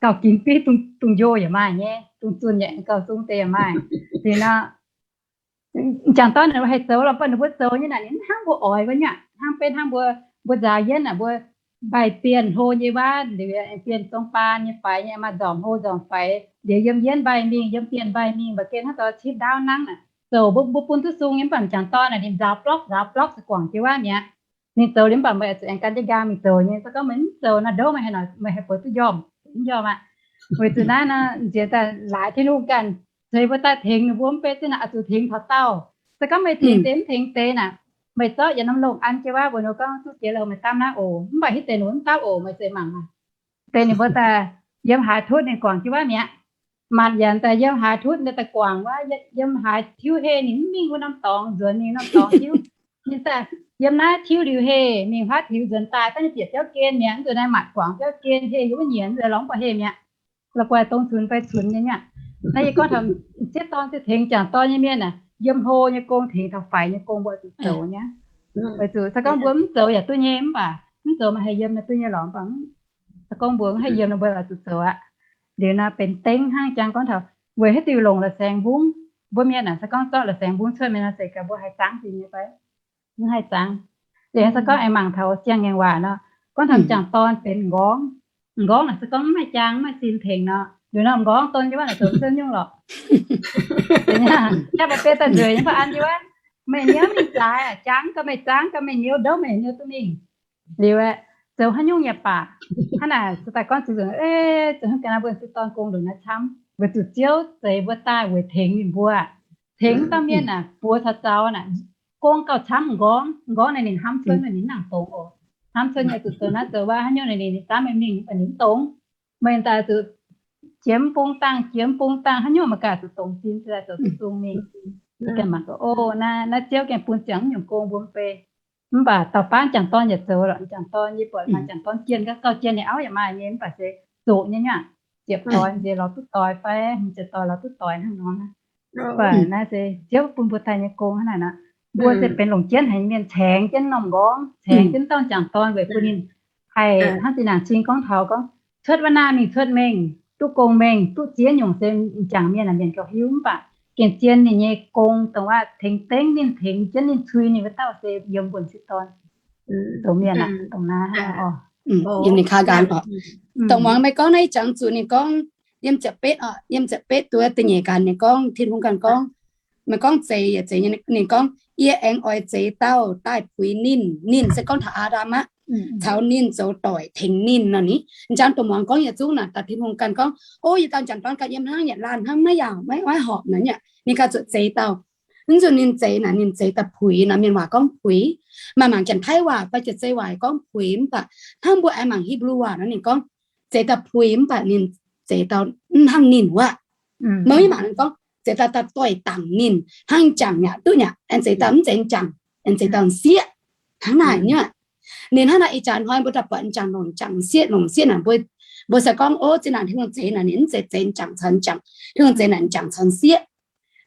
Gauh ginx biv, dungz njoh yaac maaih nyei, dungz zunh yaac gauh zungv deix yaac maaih. Liuz nor, m'jangc dorn ninh mbuo haih zoux lorqc, mv baac ninh mbuo zoux nyei naaic ninh mv hnangv mbuo oix wuov nyungc, hnangv benv hnangv mbuo, mbuo nzaaux yienv naaic, mbuo mbaih bienh hlo nyei waac, liuz bienh zong baan nyei faix nyei, maaih nzormc hlo nzormc faix, liuz yiem yienv mbaih mingh, yiem bienh mbaih mingh, mv baac gengh hnangv dorh cipv ndaauv nangv naaic zoux. Mbuo, mbuo bun duqv sung nyei, mv baac m'jangc dorn naaic ninh nzaaux blorqv nzaaux blorqv se guangc jienv waac mi'aqv. Ninh zoux liuz mv baac meih zuqc aengx gan jienv nqaang mingh zoux nyei. Se gorngv meih mv zoux naaic ndouv meih haaix nor, meih haih buatc duqv njormh, mv njormh aqv. Weic zuqc naaiv nor, nziex daaih laaix Tin-Hungh ganh ceix mbuo daaih tengx ninh mbuo mv bei zinh naaic oix zuqc tengx taux daauh. Se gorngv meih tengx deix mv tengx deix naaic, meih zorqv yietc norm longh an jienv waac mbuox ninh gorngv, duqv jiex loh meih dapv naaiv oc, mv baac hitv deix ninh mv dapv oc, meih se mangc aqv. Deix ninh mbuo daaih yiem haaix tutv ninh guangc jienv waac mi'aqv. Maanc yaac daaih yiem haaix tutv ninh daaih guangc waac, yiem haaix tiuv heh ninh mv mingh wuov norm dorngx nzuonx mingh norm dorngx tiuv. Ninh daaih yiem naaiv tiuv liuz heh mingh huaav tiux nzuonx daaih, daaih ninh bieqc biauv gen mi'aqv, nzuonx naaiv maanc guangc biauv gen heh yiem wuov nyienc nzuonx lorngx buatc heh mi'aqv. La'guaih dongh cunx fai cunx nyei mi'aqv. Naaiv yie gorngv taux m'sieqv dorn se tengx m'jangc dorn nyei mienh aah, yiem hlo nyei gong tengx taux faix nyei gong mbuo zuqc zoux nyei. Weic zuqc se gorngv mbuo mv zoux yaac duqv nyei, mv baac mv zoux meih haih yiem naaiv duqv nyei lorqc, mv baac se gorngv mbuo mv haih yiem nor mbuo oix zuqc zoux aqv. Liuz naaiv benx dengv hnangv jangx gorngv taux weic haaix diuc longc la'saengx mbungv. Mbuo mienh naaic se gorngv zorqv la'saengx mbungv cuotv mingh nor se gaax mbuo haih zangv zingx nyei fai? Mv haih zangv. Liuz se gorngv aengx mangc taux siang-ngaengc waac nor, gorngv taux m'jangc dorn benx m'nqorngv. M'nqorngv naaic se gorngv mv maaih jaang mv maaih sin tengx nor, liuz nor m'nqorngv don jienv waac naaic zoux mv cuotv nyungc lorqc. Jaa maaih biei daaih nzueic nyei fai an jienv waac, meih niouv mingh zaaix, jaang gaax meih, zaangv gaax meih niouv, ndouv meih niouv duqv mingh. Liuz aeqv, zoux haaix nyungc yaac baac, hnangv naaic se daaih gorngv zuqc nzunc, zoux hnangv ga'naaiv mbuo m'sieqv dorn gong ndongc naaiv camv, weic zuqc Ziouv zeix mbuo daaih weic tengx ninh mbuo, tengx dauh mienh naaic buoz caux zaux naaic, gong gauh camv m'nqorngv. M'nqorngv naaic ninh hnamv cuotv naaic ninh mv nangc dongz oc. Hnamv cuotv nyei zuqc zoux naaiv zoux wuov, haaix nyungc naaic ninh, ninh zaanv meih mingh mv baac ninh mv dongz. Meih daaih zuqc jiex mv bung dangh, jiex mv bung dangh, haaix nyungc meih gaax zuqc dongz sin, se daaih zoux duqv sung mingh. Ganh mangc gaax, o, naaiv, naaiv Ziouv gengh bun ziangx mv nyungc gong mbuo mv bei. Mv baac dauh baav m'jangc dorn yaac zoux lorqc. M'jangc dorn yie buatc m'jangc dorn jienh gauh, gauh jienh ninh auv yaac maaih nyei, mv baac se zoqc nyei nyuav. Ziepc doix nziex lorz duqv doix fai, ziepc doix lorz duqv doix hnangv nor. Mv baac naaiv se Ziouv bun mbuo daaih nyei gong hnangv naaic nor. Mbuo se benx longc jienv haic nyei mienh, caengx jienv norm m'nqorngv, caengx jienv dauh m'jangc dorn weic bun ninh haih hnangv zinh ndaangc cing gorngv taux gorngv cuotv wuov naaiv mingh cuotv mengh, duqv gong mengh, duqv ziex nyungc se m'jangc mienh, mienh gauh hiuv, mv baac gengh zien ninh nyei gong dongh waac tengx dengv ninh, tengx jienv ninh, cui ninh wuov dauh se yiem mbuo m'sieqv dorn zoux mienh aqv. Dongh naaiv oc. Yiem ninh kaav nqaang oc. Dongh muangx meih gorngv naaiv ih jangx zuqc ninh gorngv yiem ziepc betv oc, yiem ziepc betv duqv da'nyeic ganh ninh gorngv, Tin-Hungh ganh gorngv, meih gorngv zeix yaac zeix nyei, ninh gorngv, yie aengx oix zeix dauh daaih puix ninh. Ninh se gorngv taux Aa^ndam aqv. Caux ninh zoux doic tengx ninh nor ni. M'jangc dongh muangx gorngv yietc zungv naaic, daaih Tin-Hungh ganh gorngv, o, yie dauh m'jangc dorn ganh yiem hnangv, yietc laanh hnangv, maiv yaac maiv horpc naaiv aqv. Ninh ganh zuqc zeix dauh. Mv zuqc ninh zeix naaic ninh zeix daaih puix nor, mienh waac gorngv puix. Maaih mangc Janx-Taiv waac fai Jiex-Zei waac gorngv puix, mv baac hnangv mbuo aengx mangc Hipv^lu waac nor ninh gorngv zeix daaih puix, mv baac ninh zeix dauh mv hnangv ninh wuov. Maiv mangc ninh gorngv zeix dauh daaih doix-dangc ninh, hnangv m'jangc mi'aqv, duqv mi'aqv, aengx zeix dauh mv zeiz m'jangc, aengx zeix dauh m'sieqv. Hnangv naaic nyuav. Ninh hnangv naaic ih jaax hnoi mbuo daaih buatc m'jangc longc m'jangc, m'sieqv longc m'sieqv naaic, mbuo, mbuo se gorngv, o, zinh ndaangc Tin-Hungh zeix naaic ninh mv zeiz zeix m'jangc caux m'jangc, Tin-Hungh zeix naaic m'jangc caux m'sieqv.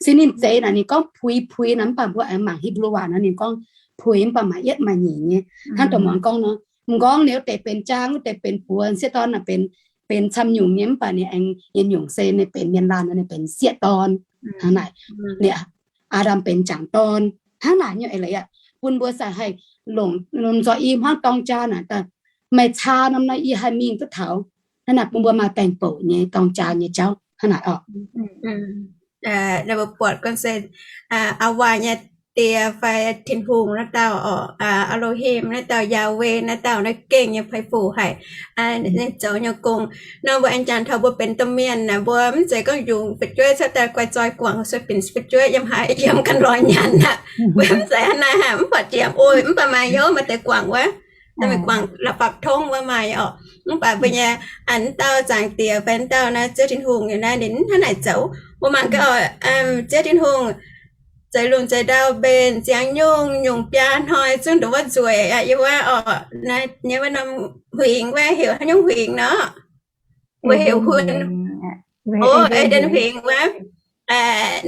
Se ninh zeix naaic ninh gorngv puix puix naaic, mv baac mbuo aengx mangc Hipv^lu waac nor ninh gorngv puix mv baac maaih yietv maaih nyeic nyei. Hnangv dongh muangx gorngv nor, m'nqorngv ninh wuov deix benx jaang, wuov deix benx buoz, m'sieqv dorn naaic benx, benx camv nyungc nyei, mv baac ninh aengx yietc nyungc se ninh benx mienh laanh nor ninh benx sieqv dorn. Hnangv naaic, ninh Aa^ndam benx m'jangc dorn. Hnangv naaic nyei eix leiz aqv, bun mbuo sai haih longc, longc nzoih i hmuangv dorng jaa naaic daaih, maaih caa norm naaiv yie haih mingh duqv taux. Hnangv naaic bun mbuo maaih baengh bouc nyei dorng jaa nyei jauv hnangv naaic oc. Mbuo buatc gorngv se Aa^waac nyei die fai Tin-Hungh naaiv dauh oc, Aa^lo^him naaiv dauh, Yawe naaiv dauh naaiv gengh nyei fai fuc haic. Ninh zoux nyei gong nor, mbuo aengx jangx taux mbuo benx domh mienh naaic, mbuo mv zeiz gorngv yungz fu'jueiv cuotv daaih guai zoi guangc sueih binc fu'jueiv yiem haaix yiem ganh lorz nyanc aqv. Mbuo mv zeiz hnangv naaiv, mv baac diemv oix, mv baac maaih hnyouv maaih deix guangc wuov. Daaih mingh guangc la'fapv tongv wuov maaih oc. Mv baac mbuo nyei, aa, wuov dauh Zaangc Diex fai wuov dauh naaiv Ziouv Tin-Hungh nyei naaiv ninh hnangv naaic zoux. Mbuo mangc gaax oc, Ziouv Tin-Hungh zeix lungh zeix ndau mbenc ziangx nyungc-nyungc biaa hnoi zungv ndongc wuov nzueic aqv, yie wuov oc, naaiv nyei wuov norm huingx wuov heuc haaix nyungc huingx nor? Mbuo heuc huin, o, E^nden huingx wuov.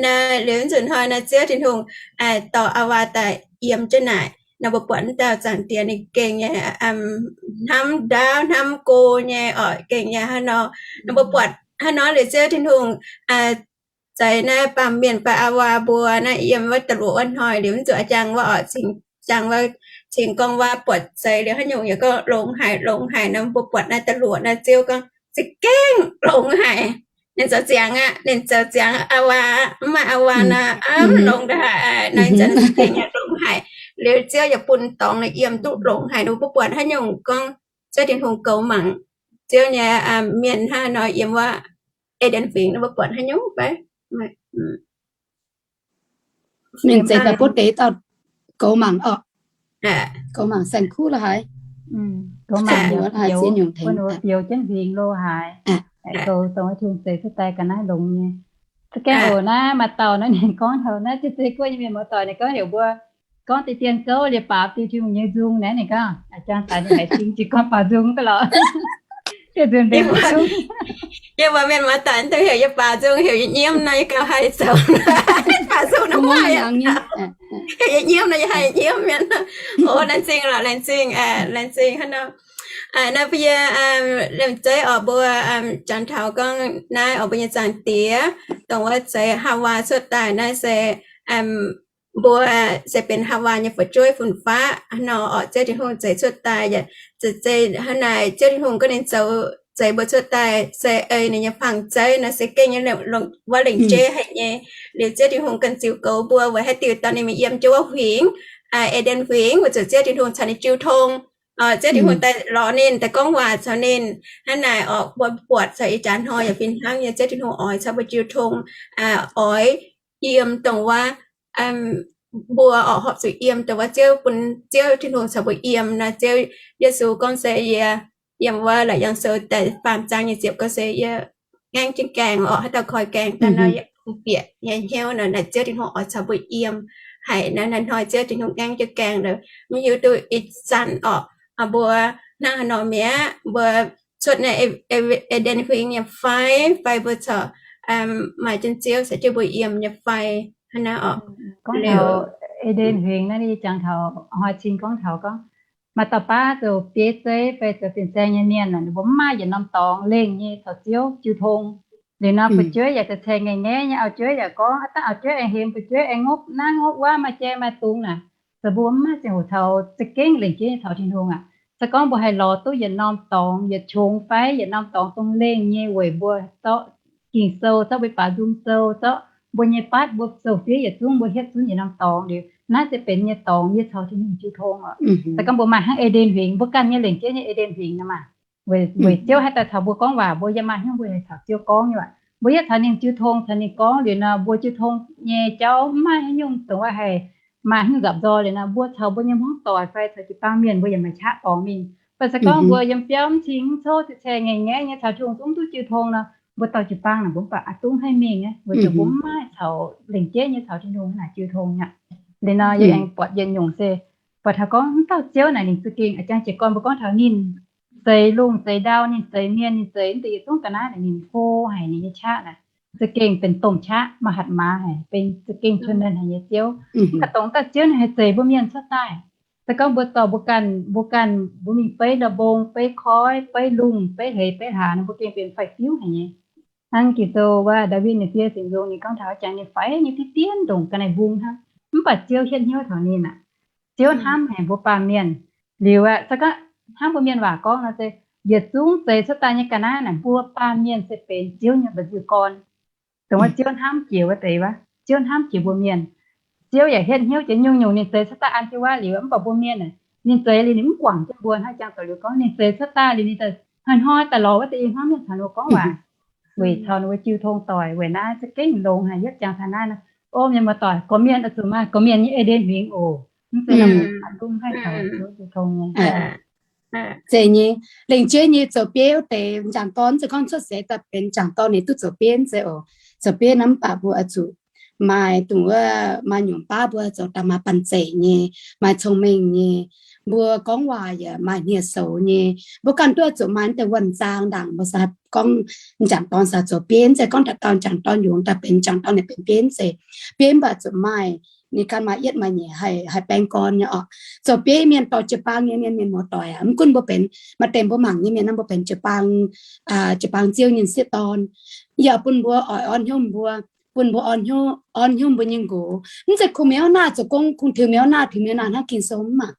Naaiv liuz nzunc hnoi naaiv Ziouv Tin-Hungh dorh Aa^waa daaih yiem jienv naaic nor, mbuo buatc wuov dauh Zaangc Diex ninh gengh nyei hnamv ndaauv hnamv go nyei oc, gengh nyei hnangv nor. Nor mbuo buatc hnangv nor liuz Ziouv Tin-Hungh zeix naaiv baamh mienh fai Aa^waa mbuo naaiv yiem wuov da'luoqc wuov hnoi liuz mv zuqc jangx wuov oc, jangx wuov cingx gorngv waac buatc zeix liuz haaix nyungc yaac gorngv longx haic, longx haic nor. Mbuo buatc naaiv da'luoqc naaiv Ziouv gorngv za'gengh longx haic. Ninh zoux ziangx aqv, ninh zoux ziangx Aa^waa, mv maaih Aa^waa nor, longx ndaaih haic, naaiv zanc za'gengh nyei longx haic. Liuz Ziouv yaac bun dorngx ninh yiem duqv longx haic nor. Mbuo buatc haaix nyungc gorngv Ziouv Tin-Hungh goux mangc Ziouv nyei mienh hnangv nor yiem wuov E^nden huingx nor, mbuo buatc haaix nyungc fai? Ninh zeix daaih butv deix dauh goux mangc oc. Goux mangc saeng-kuv lo haaix, goux mangc haaix ziex nyungc tengx bioux jienv huingx lo haaix, goux dongh Tin-Hungh zeix cuotv daaih ga'naaiv longx nyei. Za'gengh oc, naaiv maaih dauh naaiv ninh gorngv taux naaiv Ziouv Guoqv nyei mienh muoz-doic, ninh gorngv heuc mbuo gorngv diqv dien gouv liuz baaux diuh Tin-Hungh nyei nzung naaiv, ninh gorngv, aa, jang daaih ninh haiz sing jiex gorngv baaux nzung ga'lorqc. Diuh nzunc mbenc baaux nzung. Yie mbuo mienh muoz-doic dongh heuc yie baaux nzung, heuc yie nyiemv nor, yie gauh haih zoux. Baaux nzung nor, heuc yie nyiemv nor, yie haih nyiemv mienh. O, laengz zingh lorqc, laengz zingh, laengz zingh hnangv nor. Naaiv mbuo yie liemh zeiv oc, mbuo jangx taux gorngv naaiv oc, mbuo nyei Zaangc Diex dongh wuov zeix Haawaa cuotv daaih naaiv se mbuo se benx Haawaa nyei fu'jueiv fun-faqv hnangv nor oc. Ziouv Tin-Hungh zeix cuotv daaih yaac zeix hnangv naaic. Ziouv Tin-Hungh gorngv ninh zoux zeix mbuo cuotv daaih se ei ninh nyei fangx zeiv nor, se gengh nyei wuov lengc jeiv haic nyei. Liuz Ziouv Tin-Hungh ganh ziux goux mbuo weic haaix diuc dorh ninh mingh yiem jienv wuov huingx, E^nden huingx, weic zuqc Ziouv Tin-Hungh caux ninh jiu tong. Ziouv Tin-Hungh daaih lorz ninh, daaih gorngv waac caux ninh. Hnangv naaic oc, mbuo buatc caux ih jaax hnoi yaac fih hnangv nyei. Ziouv Tin-Hungh oix caux mbuo jiu tong, oix yiem dongh wuov mbuo oix horpc zuqc yiem dongh wuov Ziouv bun, Ziouv Tin-Hungh caux mbuo yiem nor. Ziouv Yesu gorngv se yie, yiem wuov Laauc Yaangh Sou da'faam zaang nyei ziepc gorngv se yie ngaengv jienv gaengh oc, haaix dauh koi gaengh daaih nor, yie bieqc nyei hnyouv nor. Naaic Ziouv Tin-Hungh oix caux mbuo yiem haic. Naaiv hnoi Ziouv Tin-Hungh ngaengv jienv gaengh nor, mv hiuv duqv ih zanc oc, mbuo hnangv haaix nor mi'aqv, mbuo cuotv naaiv E^nden huingx nyei fai, fai mbuo corc maaih jienv Ziouv caux jienv mbuo yiem nyei fai, hnangv naaiv oc. Gorngv taux E^nden huingx naaiv, yie jangx taux hnoi cing gorngv taux gorngv maaih dauh baav zoux bieiv zeiv fai zoux fin-saeng nyei mienh, ninh mbuo mv maaih yietc norm dorngx lengh nyei caux Ziouv jiu tong. Liuz nor fu'jueiv yaac ceng-ceng ngaengc ngaengc nyei, auv-jueiv yaac gorngv, aa, dangh auv-jueiv aengx hemx fu'jueiv aengx ngopv naaiv ngopv wuov, maaih jai maaih dungz naaic, se mbuo mv maaih ziangh hoc caux za'gengh lengc jeiv nyei caux Tin-Hungh aqv. Se gorngv mbuo haih lorz duqv yietc norm dorngx, yietc qongx fai yietc norm dorngx dongh lengh nyei weic mbuo zorqv Ging-Sou, zorqv mbuo baaux nzung sou, zorqv mbuo nyei batv, mbuo sou-fiev yietc zungv mbuo hietv zunv yietc norm dorngx liuz, naaiv se benx nyei dorngx yie caux Tin-Hungh jiu tong oc. Se gorngv mbuo maaih hnangv E^nden huingx, mbuo ganh nyei lengc jeiv nyei E^nden huingx nor maah, weic Ziouv haih daaih caux mbuo gorngv waac, mbuo yiem maaih hnyouv mbuo caux Ziouv gorngv nyei aqv. Mbuo yietv caux ninh jiu tong, caux ninh gorngv liuz nor, mbuo jiu tong nyei jauv mv maaih haaix nyungc dongh wuov haih maaih haaix nyungc nzapc nzoih liuz nor, mbuo caux mbuo nyei hmuangv doic fai caux jiu-baang mienh mbuo yaac maaih qaqv dorngx mingh. Mv baac se gorngv mbuo yiem biauv mv cing mv cov, ceng-ceng ngaengc ngaengc nyei caux Tin-Hungh zungv duqv jiu tong nor, mbuo dorh jiu-baang naaic mbuo mv baac aqc dungv haih mingh aqv, weic zuqc mbuo mv maaih caux lengc jeiv nyei caux Tin-Hungh naaic jiu tong aqv. Liuz nor yie aengx buatc yietc nyungc se buatc taux gorngv mv dauh Ziouv naaic ninh za'gengh a'jang jiez gorn mbuo gorngv taux ninh zeix lungh zeix ndau, ninh zeix mienh, ninh zeix mv deix yietc zungv ga'naaiv naaic ninh hlo haic, ninh nyei qaqv naaic za'gengh benx domh qaqv, maaih hatc maaz haic, benx za'gengh ชนแดน haic nyei Ziouv. Mv baac dongh dauh Ziouv naaic haih zeix mbuo mienh cuotv daaih. Se gorngv mbuo dorh mbuo ganh, mbuo ganh mbuo mingh beiv ndau mbong, beiv koiv, beiv lungh, beiv hleix, beiv hlaax nor, mbuo gengh benx faix-fiuv haic nyei. Hnangv Ging-Sou wuov Ndaawitv ninh fiev Singx Nzung ninh gorngv taux jangx ninh faix nyei diqv dien ndongc ga'naaiv mbung hnangv, mv baac Ziouv hietv hnyouv taux ninh aqv. Ziouv hnamv haic mbuo baamh mienh. Liuz aqv, se gorngv hnamv mbuo mienh waac gorngv nor se, yietc zungv zeix cuotv daaih nyei ga'naaiv naaic mbuo baamh mienh se benx Ziouv nyei mba'nziu gorn. Dongh wuov Ziouv hnamv jiex wuov deix wuov, Ziouv hnamv jiex mbuo mienh. Ziouv yaac hietv hnyouv jiex nyungc-nyungc ninh zeix cuotv daaih an jienv wuov liuz, mv baac mbuo mienh naaic, ninh zeix liuz ninh mv guangc jienv mbuo hnangv jangx zoux liuz gorngv ninh zeix cuotv daaih liuz ninh daaih hnoi-hnoi daaih lorz wuov deix i hmuangv mienh caux ninh gorngv waac. Weic caux ninh mbuo jiu tong doic, weic naaiv za'gengh longx haic, yietv jangx taux naaiv nor. O mienh muoz-doic, gorqv-mienh oix zuqc maaih gorqv-mienh nyei ei ndenv huingx oc. Mv zeiz nor mv baac duqv mv haih caux Ziouv jiu tong nyei. Zeiz nyei, lengc jeiv nyei zoux bieiv wuov deix m'jangc dorn, se gorngv cuotv seix daaih benx m'jangc dorn ninh duqv zoux bieiv zeiz oc. Zoux bieiv naaiv mv baac mbuo oix zuqc maaih dongh wuov, maaih nyungc baav mbuo zoux daaih maaih banh zeic nyei, maaih cong-mengh nyei, mbuo gorngv waac yaac maaih hniev-soux nyei. Mbuo ganh duqv zuqc maaih deix wuonh zaang ndaangc mbuo gorngv m'jangc dorn sa zoux bieiv zeiz gorngv daaih dauh m'jangc dorn yungz daaih benx m'jangc dorn ninh benx bieiv zeiz. Bieiv mv baac zuqc maaih ninh ganh maaih yietv maaih nyeic haih baeng gorn nyei oc. Zoux bieiv mienh dorh jiu-baang nyei mienh, mienh muoz-doic aac, mv gunv mbuo benx maaih deix mbuo mangc nyei mienh nor, mbuo benx jiu-baang, jiu-baang ziouv nyei sieqv dorn, yaac bun mbuo oix orn hnyouv mbuo, bun mbuo orn hnyouv, orn hnyouv mbuo nyei nqox. Mv zeiz kungx mi'aqv naaiv zoux gong, kungx tiux mi'aqv naaiv, tiux mi'aqv naaiv hnangv Ging-Sou mv mangc.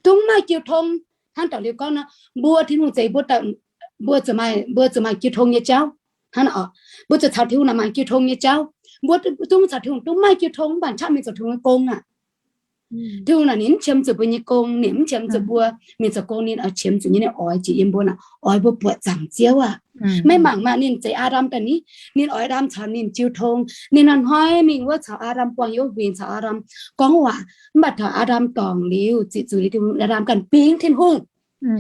Dongh mv maaih jiu tong, hnangv doc liuz gorngv nor, mbuo Tin-Hungh zeix mbuo daaih, mbuo zuqc maaih, mbuo zuqc maaih jiu tong nyei jauv. Hnangv naaic oc, mbuo zuqc caux Tin-Hungh naaic maaih jiu tong nyei jauv. Mbuo dungx caux Tin-Hungh dongh mv maaih jiu tong mv baac qaqv mingh zoux Tin-Hungh nyei gong aac. Tin-Hungh naaic ninh mv qiemx zuqc mbuo nyei gong, ninh mv qiemx zuqc mbuo mingh zoux gong, ninh oix qiemx zuqc nyei, ninh oix jiex yiem mbuo naaic, oix mbuo buatc zaangc Ziouv aac. Maiv mangc maah, ninh zeix Aa^ndam daaih ni, ninh oix Aa^ndam caux ninh jiu tong. Ninh hnoi-hnoi mingh wuov caux Aa^ndam buangh yiem wuov huingx caux Aa^ndam gorngv waac. Mv baac taux Aa^ndam dorngc liuz, ziqc zuqc liuz, Tin-Hungh, Aa^ndam ganh bingx Tin-Hungh.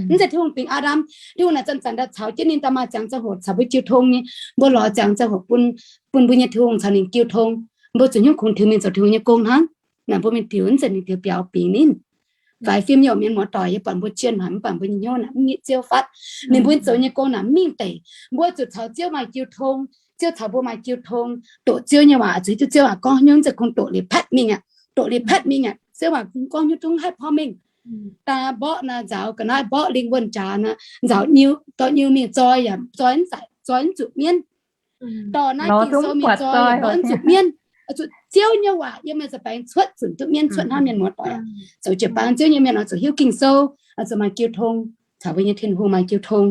Mv zeiz Tin-Hungh bingx Aa^ndam. Tin-Hungh naaic zanc-zanc daaih caux jienv ninh daaih maaih ziangx ziangh hoc caux mbuo jiu tong nyei, mbuo lorz ziangx ziangh hoc bun, bun mbuo nyei Tin-Hungh caux ninh jiu tong. Mbuo zuqc hnyouv kungx tiux mingh zoux Tin-Hungh nyei gong hnangv. Naaic mbuo mingh tiux mv zeiz mingh tiux biaux bingx ninh. Faix fim nyei mienh muoz-doic, yie buatc mbuo jien haic mv baac mbuo nyei hnyouv naaic mv nitv Ziouv fatv. Ninh mbuo zoux nyei gong naaic mv mingh deic. Mbuo zuqc caux Ziouv maaih jiu tong. Ziouv caux mbuo maaih jiu tong, doqc Ziouv nyei waac, zuqc Ziouv waac gorngv hnyouv mv zeiz kungx doqc liuz patv mingh aqv. Doqc liuz patv mingh aqv. Ziouv waac gorngv hnyouv zungv haih porv mengh. Daaih mborqv naaic nzaaux ga'naaiv, mborqv lingh wuonh jaax naaic, nzaaux dorh nyiu mingh zoi yaac zoi mv zaic, zoi mv zuqc mienv. Dorh naaiv Ging-Sou mingh zoi yaac mborqv mv zuqc mienv. Zuqc Ziouv nyei waac yiem meih nza'baengx cuotv zunc duqv mienv, cuotv hnangv mienh muoz-doic. Zoux jiu-baang Ziouv nyei mienh oix zuqc hiuv Ging-Sou, oix zuqc maaih jiu tong, caux mbuo nyei Tin-Hungh maaih jiu tong.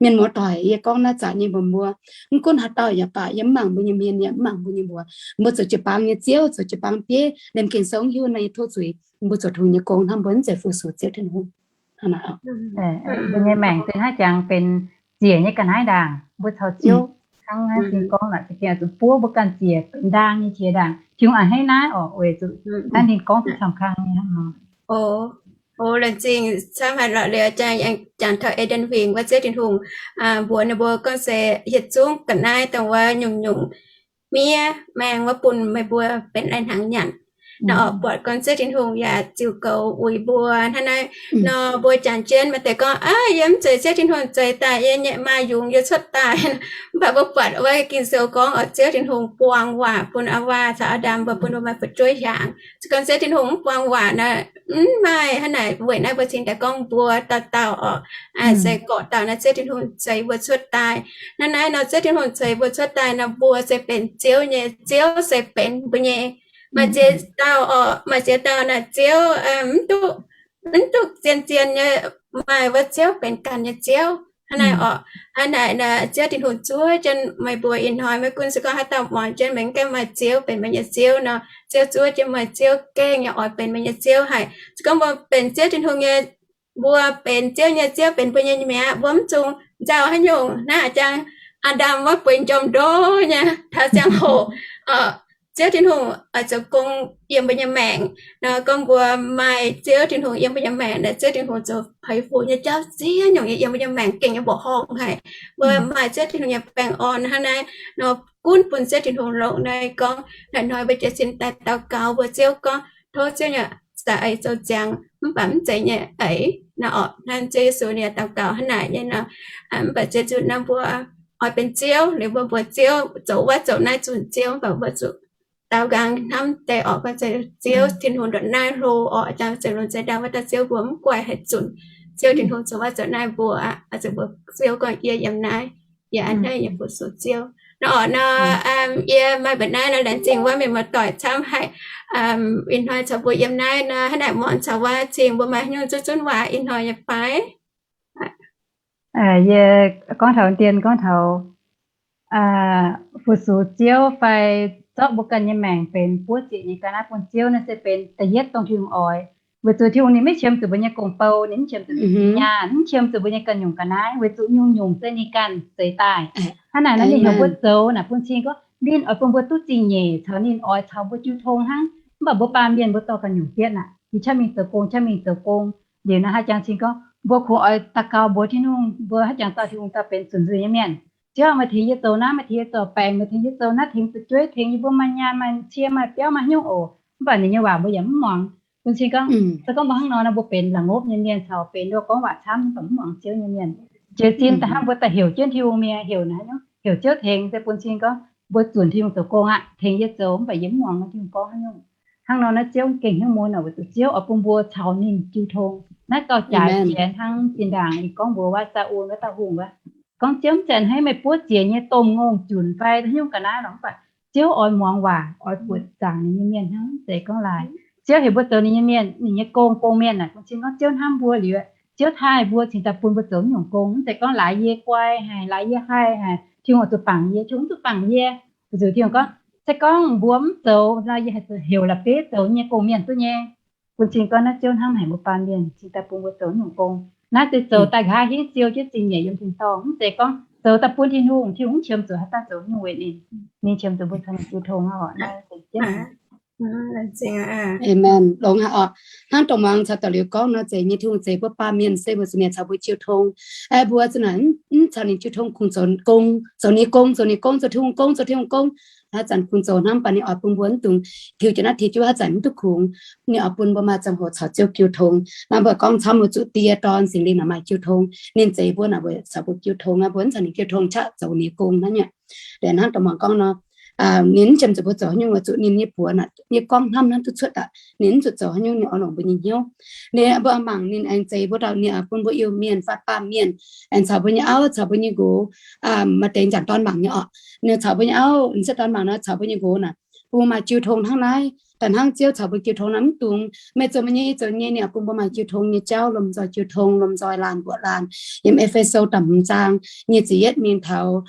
Mienh muoz-doic, yie gorngv naaiv zanc nyei mbuox mbuo, mv gunv haaix dauh yaac baac, yie mv mangc mbuo nyei mienh, yie mv mangc mbuo nyei mbuox, mbuo zoux jiu-baang nyei ziouv, zoux jiu-baang bieiv, liemh Ging-Sou hiuv nor, yie tov zuiz, mbuo zoux Tin-Hungh nyei gong hnangv, mbuo mv zeiz fu-sux Ziouv Tin-Hungh. Mbuo nyei maengc se hnangv jangx benx ziec nyei ga'naaiv ndaangc, mbuo caux Ziouv hnangv naaiv ninh gorngv naaic, za'gengh zuqc buov mbuo ganh ziec benx ndaang nyei jiex ndaangc. Tin-Hungh a'hneiv naaiv oc, weic zuqc naaiv ninh gorngv duqv camv kang nyei hnangv nor. O, laengz zingh camv haic lorqc, liuz jangx taux Eden Huingx wuov Ziouv Tin-Hungh mbuox ninh mbuo gorngv se hieh zungv ga'naaiv dongh wuov nyungc-nyungc miev maeng wuov bun meih mbuo benx lai-hnaangx nyanc. Nor oc, buatc gorngv Ziouv Tin-Hungh yaac ziux goux uix mbuo hnangv naaiv nor. Mbuo jangx jienv maaih deix gorngv, aav, yie mv zeiz Ziouv Tin-Hungh zeix daaih, yie nyei maa yungz yie cuotv daaih. Mv baac mbuo buatc wuov Ging-Sou gorngv oc, Ziouv Tin-Hungh buang waac bun Aa^waa caux Aa^ndam, mbuo bun mbuo maaih fu'jueiv hiaangx. Se gorngv Ziouv Tin-Hungh mv buang waac nor, mv maaih hnangv naaic. Weic naaiv mbuo cingx daaih gorngv mbuo dauh dauh oc, se gorqv-dauh naaiv Ziouv Tin-Hungh zeix mbuo cuotv daaih. Hnangv naaiv nor Ziouv Tin-Hungh zeix mbuo cuotv daaih nor, mbuo se benx Ziouv nyei, Ziouv se benx mbuo nyei. Maaih ziex dauh oc, maaih ziex dauh naaic Ziouv mv duqv, mv duqv zien-zien nyei, maaih wuov Ziouv benx ganh nyei Ziouv. Hnangv naaic oc, hnangv naaic naaic Ziouv Tin-Hungh zuov jienv meih mbuo ih hnoi. Maiv gunv se gorngv haaix dauh muangx jienv meih mv gaengh maaih Ziouv benx meih nyei Ziouv nor, Ziouv zuov jienv meih, Ziouv gengh nyei oix benx meih nyei Ziouv haic. Se gorngv mbuo benx Ziouv Tin-Hungh nyei, mbuo benx Ziouv nyei, Ziouv benx mbuo nyei mi'aqv, mbuo mv zungh nzauh haaix nyungc. Naaiv a'jang Aa^ndam wuov bueix njormh ndo nyei taux ziangh hoc, Ziouv Tin-Hungh oix zoux gong yiem mbuo nyei maengc. Nor gorngv mbuo maaih Ziouv Tin-Hungh yiem mbuo nyei maengc, Ziouv Tin-Hungh zoux peix fuc nyei jauv ziex nyungc yiem mbuo nyei maengc gengh nyei mbuoqc horngh haic. Mbuo maaih Ziouv Tin-Hungh nyei baengh orn hnangv naaiv nor, gunv bun Ziouv Tin-Hungh longx naaiv gorngv, hnoi-hnoi mbuo jiez sin daaih daux gaux mbuox Ziouv gorngv, tov Ziouv nyei za'eix zoux ziangx, mv baac mv zeiz nyei eix nor oc. Hnangv Ziouv Yesu ninh daux gaux hnangv naaic nyei nor, mv baac Ziouv zuqc naaiv mbuo oix benx Ziouv, liuz mbuo mbuox Ziouv zoux wuov zoux naaiv zunh Ziouv, mv baac mbuo zuqc daaux nqaang hnamv deix oc, gorngv se Ziouv Tin-Hungh ndongc naaiv hlo oc, jangx zeix longx zeix ndaangc wuov dauh Ziouv mbuo mv guaih haih zunc. Ziouv Tin-Hungh zoux wuov zoux naaiv mbuo aqv, zuqc mbuox Ziouv gorngv yie yiem naaiv, yie a'hneiv yie fu-sux Ziouv. Nor oc nor, yie maaih mbuoqc naaiv nor laengz zingh wuov mienh muoz-doic camv haic. Ih hnoi caux mbuo yiem naaiv nor, hnangv naaic muangx caux wuov cing mbuo maaih haaix nyungc zunv zunv waac ih hnoi nyei fai? Yie gorngv taux dien gorngv taux fu-sux Ziouv fai zorqv mbuo ganh nyei maengc benx buov zieqc nyei ga'naaiv bun Ziouv, naaiv se benx da'yietv dongh Tin-Hungh oix. Weic zuqc Tin-Hungh ninh maiv qiemx zuqc mbuo nyei gong-bou, ninh mv qiemx zuqc nyaah, mv qiemx zuqc mbuo nyei ganh nyungc ga'naaiv, weic zuqc nyungc-nyungc se ninh ganh zeix daaih. Hnangv naaic nor ninh heuc mbuo zoux naaic bun cing gorngv ninh oix bun mbuo duqv zingh nyeic caux ninh oix caux mbuo jiu tong hnangv. Mv baac mbuo baamh mienh mbuo dorh ganh nyungc bietv aqv, ninh qaqv mingh zoux gong, qaqv mingh zoux gong. Liuz naaiv haaix jangx cing gorngv mbuo kungx oix daux gaux mbuox Tin-Hungh, mbuo haaix jangx dorh Tin-Hungh daaih benx zunc nzunc nyei mienh. Ziouv, meih tengx yie zoux naaiv, meih tengx yie zoux baengc, meih tengx yie zoux naaiv, tengx zuqc jueiv, tengx yie mbuo maaih nyaanh maaih cie maaih biauv maaih haaix nyungc oc. Mv baac ninh nyei waac mbuo yaac mv muangx. Bun cing gorngv, se gorngv mbuo hnangv nor, mbuo benx la'ngopv nyei mienh caux benx nduov gorngv waac camv mv baac mv muangx Ziouv nyei mienh. Jiex zinh daaih hnangv mbuo daaih heuc jienv Tin-Hungh mi'aqv, heuc naaiv, heuc Ziouv tengx, se bun cing gorngv mbuo zunc Tin-Hungh zoux gong aqv, tengx yie zoux, mv baac yie mv muangx Tin-Hungh gorngv haaix nyungc. Hnangv nor naaiv Ziouv gengh hnyouv mun oc, weic zuqc Ziouv oix bun mbuo caux ninh jiu tong. Naaiv gauh jaaix jiex hnangv zinh ndaangc ninh gorngv mbuox wuov Saa^un wuov dauh hungh wuov, gorngv, Ziouv, mv zeiz hnangv meih buov ziex nyei domh ngongh junc fai haaix nyungc ga'naaiv lorqc, mv baac Ziouv oix muangx waac, oix buatc zaangc ninh nyei mienh hnangv. Mv zeiz gorngv laaix Ziouv heuc mbuo zoux ninh nyei mienh, ninh nyei gong, gong-mienh naaic, bun cing gorngv Ziouv hnamv mbuo liuz, Ziouv taaih mbuo cingx daaih bun mbuo zoux nyungc gong. Mv zeiz gorngv laaix yie guai haic, laaix yie haih haic, Tin-Hungh zuqc bangc yie, Tin-Hungh mv zuqc bangc yie. Weic zuqc Tin-Hungh gorngv, se gorngv mbuo mv zoux nor, yie haih heuc la'bieiv zoux nyei gong-mienh duqv nyei. Bun cing gorngv naaiv Ziouv hnamv haic mbuo baamh mienh, cingx daaih bun mbuo zoux nyungc gong. Naaiv se zoux daaih nqa'haav hingv siou jienv zingh nyeic yiem tin-dorngh. Mv zeiz gorngv zoux daaih bun Tin-Hungh, Tin-Hungh mv qiemx zuqc haaix dauh zoux nyungc weic ninh. Ninh qiemx zuqc mbuo caux ninh jiu tong aqv. Naaiv se jienv Amen. Longx haic oc. Hnangv dongh muangx caux daux liuz gorngv nor, zeiz nyei Tin-Hungh zeix mbuo baamh mienh se mbuo zuqc mienh caux mbuo jiu tong. Aeqv, mbuo zuqc naaic mv caux ninh jiu tong kungx zoux gong, zoux ninh gong, zoux ninh gong, zoux Tin-Hungh gong, zoux Tin-Hungh gong. Haaix zanc kungx zoux hnangv, mv baac ninh oix bun mbuo mv dungx hiuv jienv naaiv tengx jienv haaix zanc mv duqv kungx. Ninh oix bun mbuo maaih ziangh hoc caux Ziouv jiu tong. Naaiv mbuo gorngv camv, mbuo zuqc Die, Dorn, Singx Lingh naaic maaih jiu tong. Ninh zeix mbuo naaic, mbuo caux mbuo jiu tong aqv, mbuo mv caux ninh jiu tong qaqv zoux ninh gong hnangv nyei. Liuz hnangv dongh muangx gorngv nor, ninh mv qiemx zuqc mbuo zoux haaix nyungc, weic zuqc ninh nyei buoz naaic nyei gorngv hnamv hnamv duqv cuotv daaih. Ninh mv zuqc zoux haaix nyungc, ninh oix longc mbuo nyei hnyouv. Ninh mbuo mangc ninh aengx zeix mbuo dauh, ninh oix bun mbuo Iu-Mienh, faatv baamh mienh, aengx caux mbuo nyei auv, caux mbuo nyei nqox, maaih deix m'jangc dorn mangc nyei oc. Ninh caux mbuo nyei auv, m'sieqv dorn mangc nor, caux mbuo nyei nqox naaic, bun maaih jiu tong hnangv naaiv. Daaih hnangv Ziouv caux mbuo jiu tong naaic mv dungx meih zoux meih nyei, yie zoux yie nyei, ninh oix bun mbuo maaih jiu tong nyei jauv, lomh nzoih jiu tong, lomh nzoih laanh mbuoqc laanh. Yiem E^fe^so da'hmz zaang nyic ziepc yietv mingh taux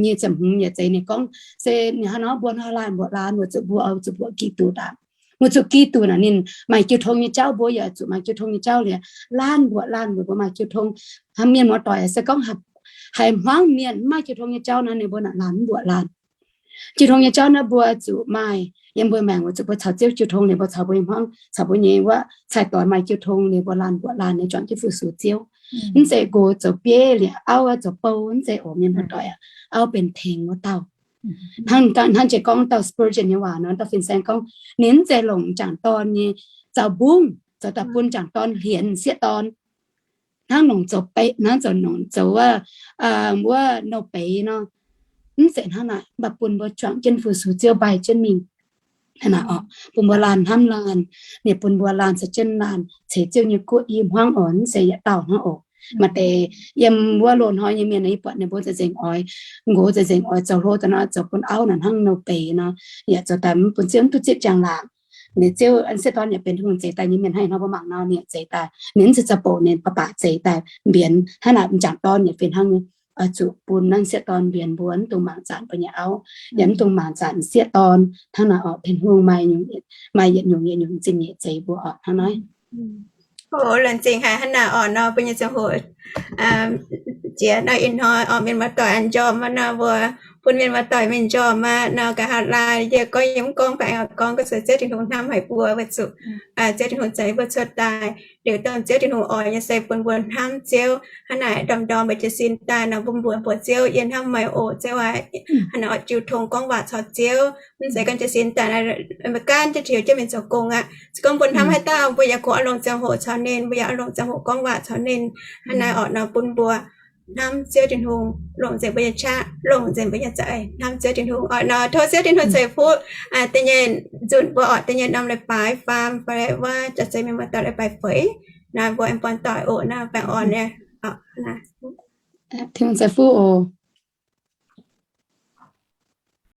nyic ziepc hmz yaac zeix ninh gorngv, se ninh hnangv nor mbuo hnangv laanh mbuoqc laanh, weic zuqc mbuo oix zuqc mbuoqc Giduc daaih. Weic zuqc Giduc naaic ninh maaih jiu tong nyei jauv, mbuo yaac zuqc maaih jiu tong nyei jauv liuz, laanh mbuoqc laanh weic mbuo maaih jiu tong. Hnangv mienh muoz-doic se gorngv haiz hmuangv mienh mv maaih jiu tong nyei jauv naaic, ninh mbuo naaic laanh mv mbuoqc laanh. Jiu tong nyei jauv naaiv mbuo zuqc maaih yiem mbuo maengc, weic zuqc mbuo caux Ziouv jiu tong liuz, mbuo caux mbuo nyei hmuangv, caux mbuo nyei wuov cai-doix maaih jiu tong liuz, mbuo laanh mbuoqc laanh nyei juangc jienv fu-sux Ziouv. Mv zeiz nqox zoux bieiv liuz auv zoux bou, mv zeiz oc, mienh muoz-doic aac. Auv benx tengx wuov dauh. Hnangv, hnangv jiex gorngv dauh Spurgeon nyei waac nor, dauh fin-saeng gorngv, ninh mv zeiz longc m'jangc dorn nyei zaux mbungv zoux daaih bun m'jangc dorn hienx sieqv dorn. Hnangv nongc zoux beiv, hnangv zoux nongc zoux wuov, wuov nouh beiz nor, mv zeiz hnangv naaic, mv baac bun mbuo juangc jienv fu-sux Ziouv mbaih jienv mingh. Hnangv naaic oc, bun mbuo laanh hnamv laanh, ninh bun mbuo laanh caux jienv laanh ceix Ziouv nyei guoqv i hmuangv oc, mv zeiz yietc dauh hnangv oc. Maaih deix yiem wuov loz-hnoi nyei mienh, yie buatc ninh mbuo nzengc nzengc oix, nqox nzengc nzengc oix zoux hlo daaih nor, zoux bun auv naaic hnangv nouh beiz nor, yaac zoux daaih mv bun Ziouv, mv duqv zipv ziangh laangc. Ninh Ziouv, sieqv dorn yaac benx Tin-Hungh zeix daaih nyei mienh, hnangv nor mbuo mangc nor, ninh zeix daaih, ninh mv zeiz zoux bouc, ninh baac baac zeix daaih mbienx. Hnangv naaic m'jangc dorn yaac fih hnangv nyei, oix zuqc bun naaiv sieqv dorn mbienx mbuo, mv dungx mangc zanc mbuo nyei auv, yaac mv dungx mangc zanc sieqv dorn. Hnangv naaic oc, Tin-Hungh maaih yietc nyungc yietc nyungc zingh nyeic zeix mbuo oc. Hnangv naaiv. Laengz zingh haic hnangv naaic oc. Nor mbuo nyei ziangh hoc jiex nor, ih hnoi oc, mienh muoz-doic aengx njormh aqv nor, mbuo bun mienh muoz-doic mingh njormh aqv nor. Nqa'haav laai yie gorngv yie mv gorngv, mv baac aengx gorngv, ga se Ziouv Tin-Hungh hnamv haic mbuo weic zuqc Ziouv Tin-Hungh zeix mbuo cuotv daaih. Liuz dongh Ziouv Tin-Hungh oix nyei se bun mbuo hnamv Ziouv. Hnangv naaic ndorm-ndorm mbuo jiez sin daaih nor, mbuo mbuox, mbuox Ziouv, yie hnamv meih oc, Ziouv aac. Hnangv naaic oix jiu tong gorngv waac caux Ziouv. Mv zeiz ganh jiez sin daaih, meih ganh jienv heuc jienv mingh zoux gong aqv. Se gorngv mbuo hnamv haaix dauh, mbuo yaac kungx oix longc ziangh hoc caux ninh, mbuo yaac oix longc ziangh hoc gorngv waac caux ninh. Hnangv naaic oc nor bun mbuo hnamv Ziouv Tin-Hungh, longc nzengc mbuo nyei qaqv, longc nzengc mbuo nyei za'eix hnamv Ziouv Tin-Hungh oc nor. Tov Ziouv Tin-Hungh ceix fuqv da'nyeic nzunc mbuo oc, da'nyeic norm leiz-baaix faam fai wuov jaax zeiz mienh muoz-doic leiz-baaix feix nor, mbuo aengx buangh doic oc nor, baengh orn nyei. Tin-Hungh ceix fuqv oc.